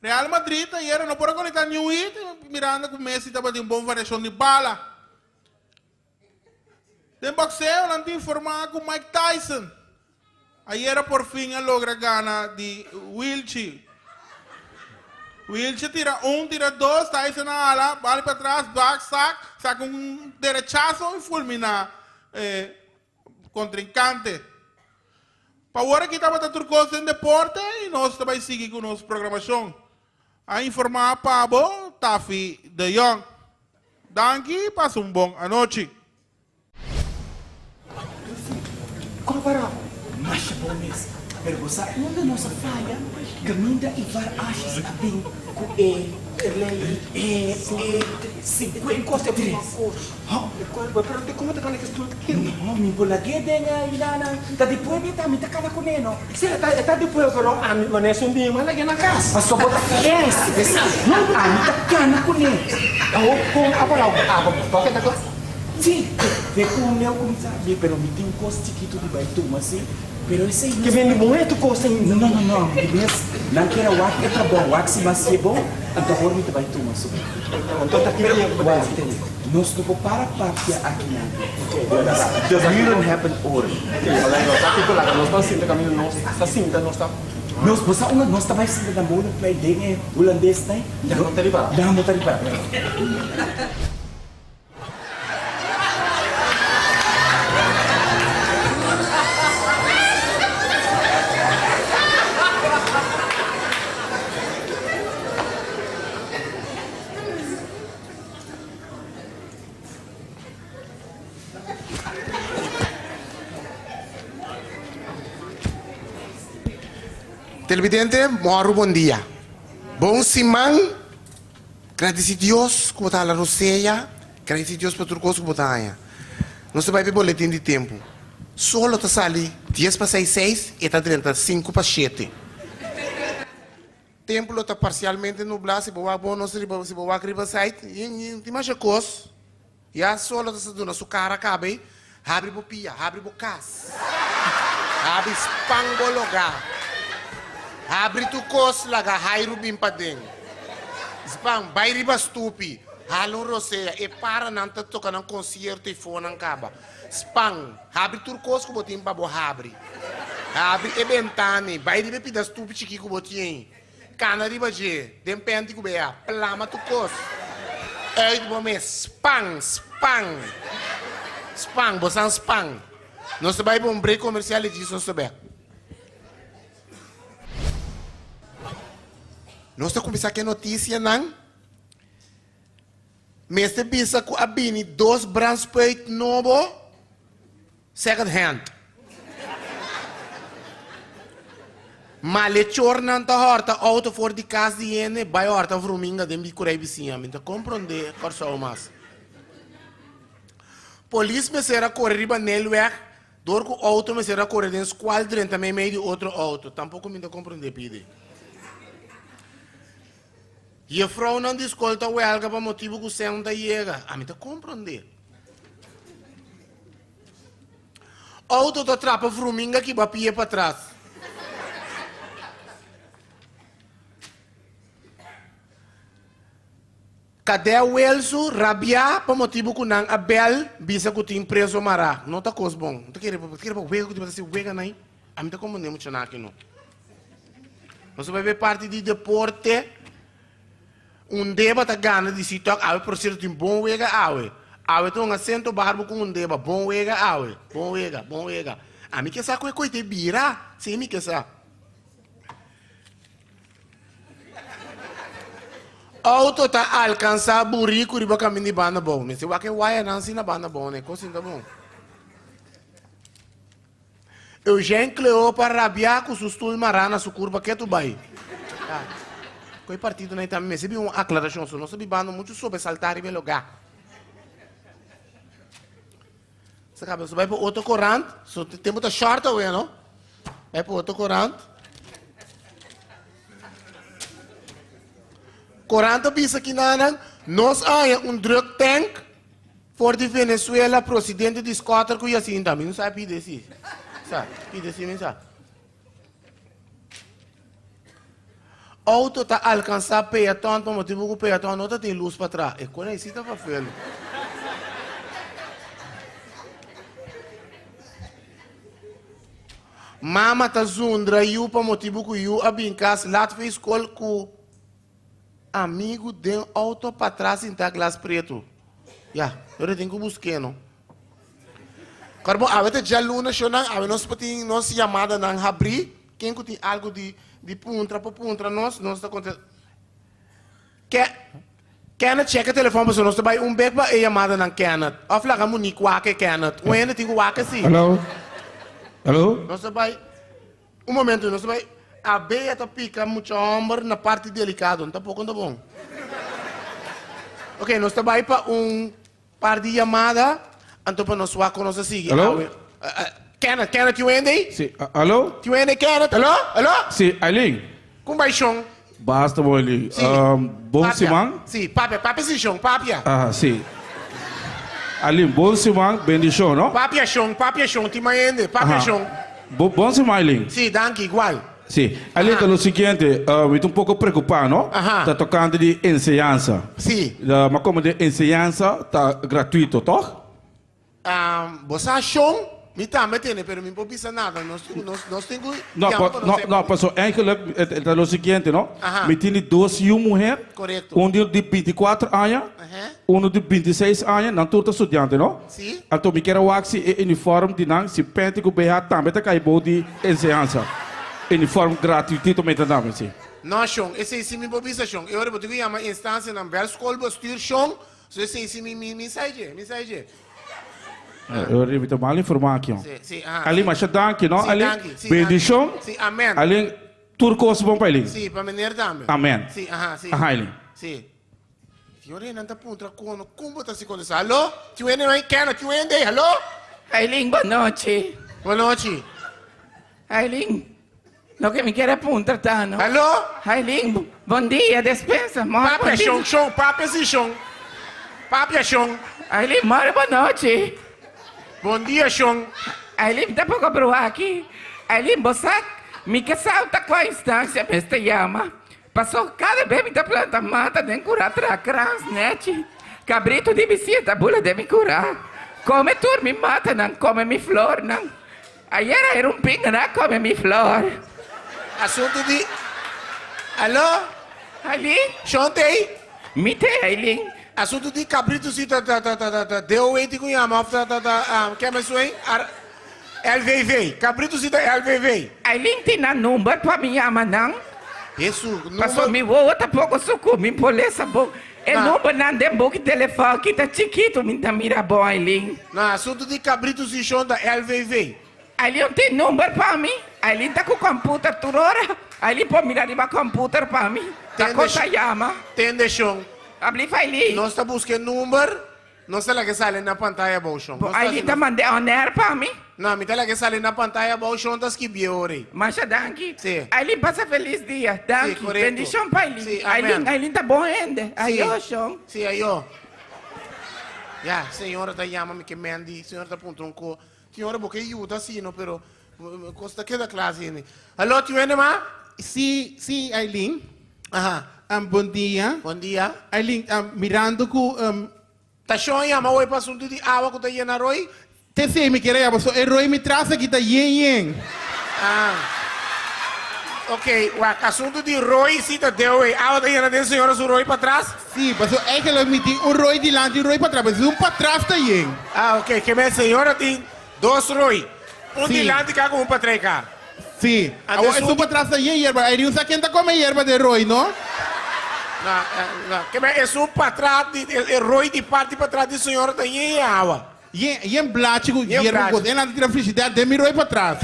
Real Madrid ayera no por a conecta niun hit mirando cu Messi tabatin bon variacion di bala. Den boxeo nan ta informa cu Mike Tyson ayera por fin a logra gana di Wilchi. Wilchi a tira un, tira dos, Tyson a hala, bali patras, bak, sak, saca un derechazo y fulmina e contrincante. Pa awor aki tabata tur cos den deporte y nos ta bay sigui cu nos programacion. A informa pa bo Taffy de Jong. Danki, pasa un bon anochi. Kon para masha bon mes, pero bo sa unda nos a faya? Kaminda Ivar Asjes a bin ku e lei e 53. No, mi por lag'é den e yudanan. Ta di pueblo e ta, mi ta kana kuné, no. Pasobra bo ta kens, ami ta kana kuné. Sí, te ku meu kuminsá mi, pero mi tin un kos chikitu di bai tuma, sí. Pero esei no. Ke bende bon e tu kos ainda? No, no, no, di bes nan kier a wak e trabou, wak si mas ye bon, anto awor mi ta bai tuma su. Anto ta ki tempu bo ta hasi? Nos no por para papia akinan. De buren hebben oren. Nos ta sinta kaminda nos ta sinta nos ta. Nos, bo sa unda nos ta bai sinta na Molenplein den e hulandes nai? Nan no ta ripará. Nan no ta ripará. Televidente, mòru bon dia. Bon siman. Gradisi Dios ku bo ta hala rosea, gradisi Dios pa tur kos ku bo ta haña. Nos ta bai pa e boletin di tempu. Solo ta sali dies pa seis seis, e ta drenta sinku pa shete. Tempu lo ta parsialmente nublá, si bo wak bon nos riba, si bo wak riba site, tin masha kos. Ya solo ta sa duna su kara kaba ei, habri bo pia, habri bo kas, habri span bo logá, habri tur kos laga hairu bin paden, span bai riba stupi, hala un rosea, e paranan ta toka nan konsierto i fonan kaba, span, habri tur kos ku bo tin pa bo habri, habri e bentana ei, bai riba e pida stupi chikí ku bo tin ei. Kana riba dje, den penti ku bea, plama tur kos uit bo mes. Span, span, span, bo san span. Nos ta bai pa un break komersial i djis nos ta bek. Nos ta kuminsá ku e notisianan. Mester bisa ku a bini dos brandspuit nobo. Second hand. Malechornan ta hòrta outo for di kas di hende bai hòrta vruminga den bikurei bisiña. Mi ta komprondé Kòrsou mas. Polis mester a kore riba Nelweg dor ku outo mester a kore den skual drenta meimei di otro outo. Tampoko mi ta komprondé pidi. Jefrounan di skol ta wèlga pa motibu ku sèn ta yega. Ami ta komprondé. Auto ta trapa vruminga ki ba pie patras. Kadè Welsu rabiá pa motibu ku nan a bèl bisa ku tin preso mará. No ta kos bon. No ta kere pa kere pa wega ku tin pa ta hasi wega nai. Ami ta komprondé mucha nan aki no. Nos ta bai bai parti di deporte. Un deba ta gana di si tok awe por cierto tin bon wega awe. Awe ta un acento barbo cu un deba. Bon wega awe. Bon wega, bon wega. Ami ke sa cu e coi te bira. Si mi ke sa. Auto ta alcansa burico riba camin di banda bou. Mester wak e wayanan si na banda bou ne. Cos ta bon. Eugène Cleopa rabia ku su stul mará na su kurpa ketu bai. Ku e partidonan ei tambe mester bin un aklarashon, so nos ta bibando muchu sobresaltá riba e lugá. Sa kaba, so bai pa otro korant, so tempu ta short awe, no? Bai pa otro korant. Korant ta bisa kinanan, nos a haña un drug tank For di Venezuela prosidente di Scotter ku Jacinta. Mi no sa pide si. Sa, pide si mi sa. Auto ta alkansá peaton pa motibu ku peaton no ta tin lus pa tra. E kos ei si ta fafelu. Mama ta zundra yu pa motibu ku yu a bin kas lat for skol ku amigu den auto patras sinta glas pretu. Ya, yo tin ku busk'é no. Kòrda bo awe ta djaluna shownan, awe nos por tin nos yamadanan habrí. Ken ku tin algu di di puntra por puntra nos, nos ta konte. Ke Kenneth cheka telefòn pasobra nos ta bai un bek pa e yamadanan Kenneth. Òf laga Monique wak e Kenneth. Un hende tin ku wak si. Hallo? Hallo? Nos ta bai un momento, nos ta bai Abea ta pika mucha hòmber na parti delikado, no ta poko no ta bon. Ok, nos ta bai pa un Par di yamada, anto pa nos wak kon nos a sigui Aló? awe. Kenneth, Kenneth tin wende ei? Sí, aló? Tin wende Kenneth? Aló? Aló? Sí, Aileen. Kon bai shon? Basta bon, Aileen. Sí. Bon Papia. siman. Sí, papia, papia sí shon, papia. Aha, sí. Aileen, bon siman, bendishon, no? Papia shon, papia shon, tin mas hende, papia Aha. shon. Bo, bon siman, Aileen. Sí, danki, igual. Sí. Aileen, ta lo siguiente, mi ta un poko preokupá, no? Aha. Ta tokante di enseñansa. Sí. Ma komo di enseñansa ta gratuito, tòg? Bo sa shon? Mi tambe tene, pero mi por bisa nada. Nos tin ku, nos, nos tin ku No, yama pa, pa no, nos no, paso eigenlijk e ta lo siguiente, no? Aha. Mi tene dos yu muher. Korekto. Un di di bintikuater aña, Aha. unu di bintiseis aña, nan tur ta studiante, no? Sí. Anto mi kier a wak si e uniform di nan, si penti ku BH tambe ta kai bou di enseñansa. Uniform gratuitito mi ta dame, si. No, shon, esei si mi por bisa, shon. E ora bo tin ku yama instansianan, bel skolbestuur, shon. So esei si mi, mi, mi sai dje, mi sai dje. E ora mi ta mal informá aki, hon. Sí, sí, aha. Ali, masha danki, no, Sí, Ali? danki, sí, Bendishon. danki. Sí, amen. Ali, tur kos bon pa Ali. Sí, pa meneer tambe. Amen. Sí, aha, sí. Aha, Ali. Sí. Fiore nan ta puntra kono, kon bo ta si kontestá? Haló? Tin wende no ei? Keno, tin wende ei? Haló? Aileen, bon nochi. Bon nochi. Aileen, loke mi kier a puntra ta, no? Haló? Aileen, bon dia, despensa, mor Papia bon dia. shon, shon, papia si shon. Papia shon. Aileen, mor bon nochi. Bon dia, shon. Aileen, mi ta poko bruha aki. Aileen, bo sa, mi ke sa ta kua instancia mester yama. Paso kada be mi ta planta mata den kurá traha krans nechi. Kabritu di bisia ta bula den mi kurá. Kome tur mi matanan, kome mi flornan. Ayera era un pinga a kome mi flor. Asuntu di Alo? Ailin? Shon t'ei? Mi t'ei, Ailin. Asuntu di kabritu si ta ta ta ta ta DOW tin ku yama of ta ta ta keme suen? Ar LVV. Kabritu si ta LVV. Ailin tin nan number pa mi yama nan? Hesu, number. Paso mi wowo ta poko suku, mi por lesa bon. E Na. numbernan den buki telefòn ki ta chikitu mi ta mira bon, Ailin. Na, asuntu di kabritu si shon ta LVV. Ailin tin number pa mi? Ailin ta ku computer tur ora. Ailin por mira riba computer pa mi. Ta Tende kon ta yama? Tende shon. Ablief Ailin. Nos ta buska e number. Nos ta laga e sali na pantaya abou, shon. Bo Nos ta Ailin ta mand'é on air pa mi? No, mi ta laga e sali na pantaya abou, shon ta skibié ora ei. Masha danki. Sí. Ailin pasa felis dia. Danki. Sí, korekto. Bendishon pa Ailin. Sí, amen. Ailin, Ailin ta bon hende. Sí. Ayo, shon. Sí, ayo. Ya, señora ta yama mi ke Mandy. Señora ta puntra un ko. Señora, bo ke yuda si no, pero kos ta keda kla asina. Alo, tin hende mas? Sí, sí, Ailin. Aha. Bon dia. Bon dia. Ailin, mirando ku. Ta shon yama hoy pa asuntu di awa ku ta yena roi? Te si, mi kier a yama pasobra e roi mi tras aki ta yen yen. Ah. Ok, wak, asuntu di roi si ta deo wey. Awa ta yena den señora su roi patras? Si, pasobra eigenlijk mi tin un roi dilanti i un roi patras, pero si un patras ta yen. Ah, ok, ke men señora tin dos roi. Un Si. dilanti ka ku un patras ka. Si. Anto Awor esun esun patras ta yen yerba. Ai riu sa ken ta kome yerba den roi, no? No, no. Ke men esun patras di, e roi di parti patras di señora ta yen yen awa. Yen, yen blachi ku Yen yerba blachi. ku kos. E nan ta tira frigider den mi roi patras.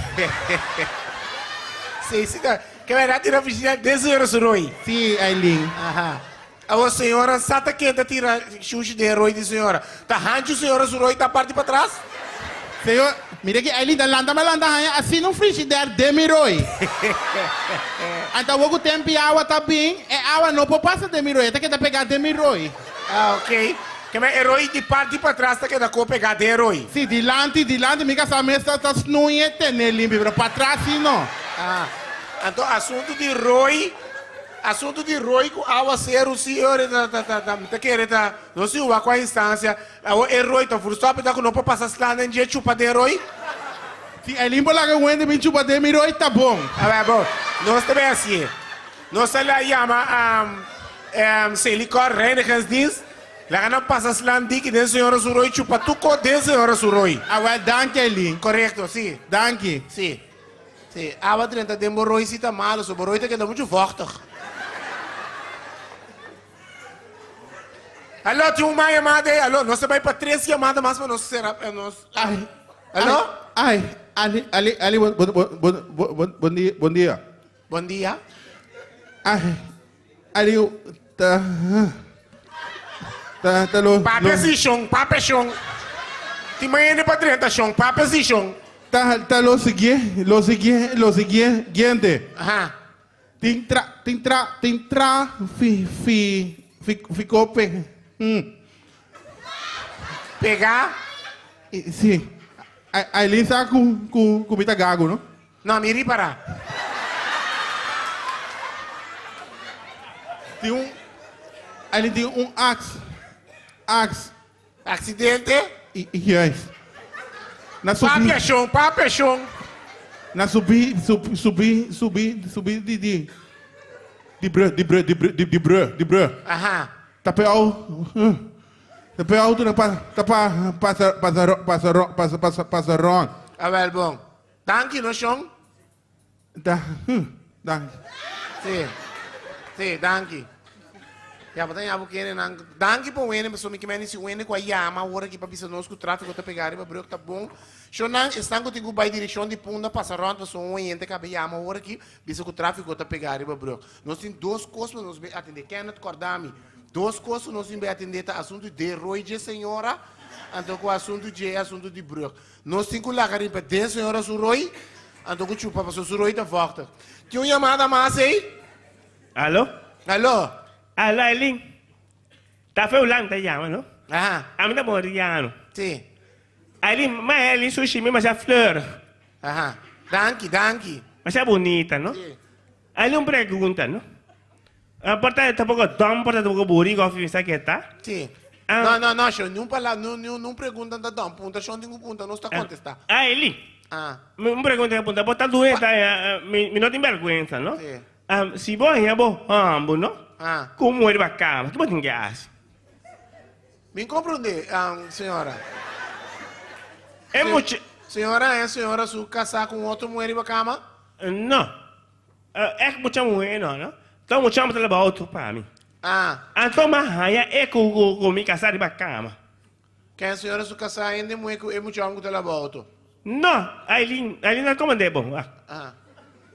Si, si ta. Ke men nan tira frigider den señora su roi. Si, Ailin. Aha. Awor señora sa ta ken ta tira shushi den e roi di señora. Ta hanchu señora su roi ta parti patras? Señor, mira ki Ailin ta lanta ma lanta haña asina un frigider den mi roi. Anto awor ku tempi awa ta bin, e awa no por pasa den mi roi, e ta keda pegá den mi roi. Ah, ok. Keme e roi di parti patras ta keda ko pegá den e roi? Si, dilanti, dilanti mi kasá mes ta ta snoei e ten'é limpi, pero patras si no. Ah, anto asuntu di roi. Asuntu di roi ku awaseru si e ora ta ta ta ta mi ta kere ta no si wak kua instansia awor e roi ta vurstòp ta ku no por pasa sla den dje chupa den roi. Si Eileen por laga un hende bin chupa den mi roi ta bon. Awor bon nos ta bay hasié nos ta la yama Selikor Reinigingsdienst laga nan pasa slan diki den señora su roi chupa tur kos den señora su roi. Awor danki Eileen. Korekto si. Danki. Si. Sí, awa drenta den bo roi si ta malo, so bo roi ta keda muchu vochtig. Aló, tin un mas yamada ei? Aló, nos ta bai pa tres yamada mas pa nos sera nos. Ai, Aló? ai, Ali, Ali, Ali, bon, bon, bon, bon, bon, bon, bon dia, bon dia. Bon dia. Ai, Ali, ta, ta, ta lo, Papia lo, si shon, papia shon. Tin mas hende pa drenta shon, papia si shon. Ta, ta lo siguie, lo siguie, lo siguie, guiente. Aha. Tin tra, tin tra, tin tra, fi, fi, fi, fico pe, mm. Pega? I, si. Ai, Aileen sa cu, cu, cu mi ta gago, no? No, mi ripara. Tin un, Aileen tin un ax, ax. Accidente? I, juist. Na subi. Papia shon, papia shon. Na subi, sub, subi, subi, subi di, di, di brug, di brug, di brug, di, di brug, di brug. Aha. Ta pe au, ta pe auto na pa, ta pa, pasa, pasa, pasa, pasa, pasa, pasa rond. Awel bon. Danki no shon. Da, danki. Sí, sí, danki. Ya, bo ta yama bo kende nan. Danki pa wende, pasobra mi ke mende si wende ku a yama awor aki pa bisa nos ku trafiko ta pega riba brug ta bon. Shonnan, esnan ku tin ku bai direkshon di Punda pasa rònt pasobra un oyente kaba yama awor aki bisa ku trafiko ta pega riba brug. Nos tin dos kos ku nos bai atendé. Kenneth kòrda mi, dos kos ku nos tin bai atendé ta asuntu di rooi dje señora anto ku asuntu dje asuntu di brug. Nos tin ku laga riba den señora su roi, anto ku chupa pasobra su roi ta vochtig. Tin un yamada mas ei? Alo? Alo? Alo Aileen. Ta Feulan ta yama no? Aha. Ami ta Boriano. Si. Aileen, ma Aileen sushi mi masha fleur. Aha. Danki, danki. Masha bunita no? Si. Aileen un pregunta no? Por ta ta poko dom, por ta ta poko burico of mi sa ke ta. Si. Ah. No, no, no, shon, niun palabra, niun, niun, niun pregunta ta dom. Punta shon tin ku punta, nos ta kontestá. Ah, Eli. Ah. Mi un pregunta ke punta, bo ta duña ta ya, mi, mi no tin bèrgwensa, no? Si. Ah, si bo haña bo hòmber, no? Ah. Ku un muhé riba kama, ki bo tin ke hasi? Mi komprondé, señora. E mucha. Señora haña señora su kasá ku un otro muhé riba kama? No. Èk mucha muhé no, no. Ta mucha homber ta laba auto pa mi. Ah. Anto m'a haña e ku ku mi kasá riba kama. Ken señora su kasá hende muhé ku e mucha homber ku ta laba auto? No, Aileen, Aileen a komand'é bon, wak. Ah.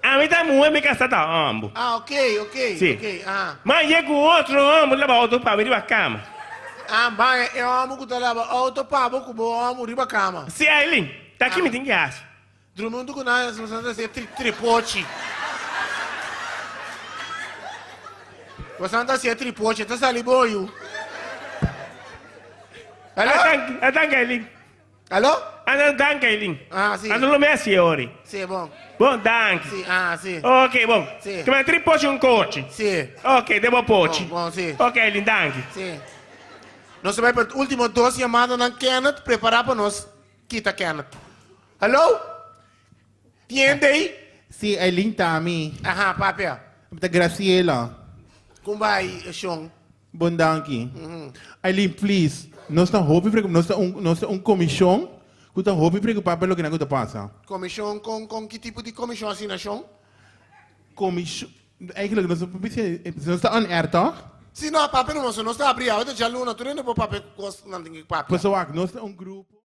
Ami ta muhé, mi kasá ta homber. Ah, ok, ok, Si. ok, ah. M'a hañ'é ku otro homber laba auto pa mi riba kama. Ah, m'a haña e homber ku ta laba auto pa bo ku bo homber riba kama. Si, Aileen, ta ki mi tin ke hasi? Drumi huntu ku nan, boso ta hasi tripochi. Boso ta hasi tripochi, ta sali boyu. Alo? A danki Ailin. Alo? A danki Ailin. Ah, si. Anto lo mi hasi ori. Si, bon. Bon, danki. Si, ah, si. Ok, bon. Si. Kima tripochi un kochi. Si. Ok, den bo pochi. Bon, bon, si. Ok, Ailin, danki. Si. Nos ta bai pa ultimo dos yamadanan, Kenneth, prepara pa nos kita Kenneth. Hallo? Tiende ei? Sí, Aileen ta ami. Aha, papia. Mi ta Graciela. Kon bai, shon? Bon danki. Aileen, please, nos ta hopi preocupa, nos ta un, nos ta un comishon cu ta hopi preocupa pa loke nan cu ta pasa. Comishon, con, con ki tipo di comishon asina, shon? Comishon, eigenlijk nos no por bisa, nos ta on air toch? Sí, no, papia no, nos ta abri awe ta djaluna, tur hende por papia cos nan tin ki papia. Pasobra wak, nos ta un grupo.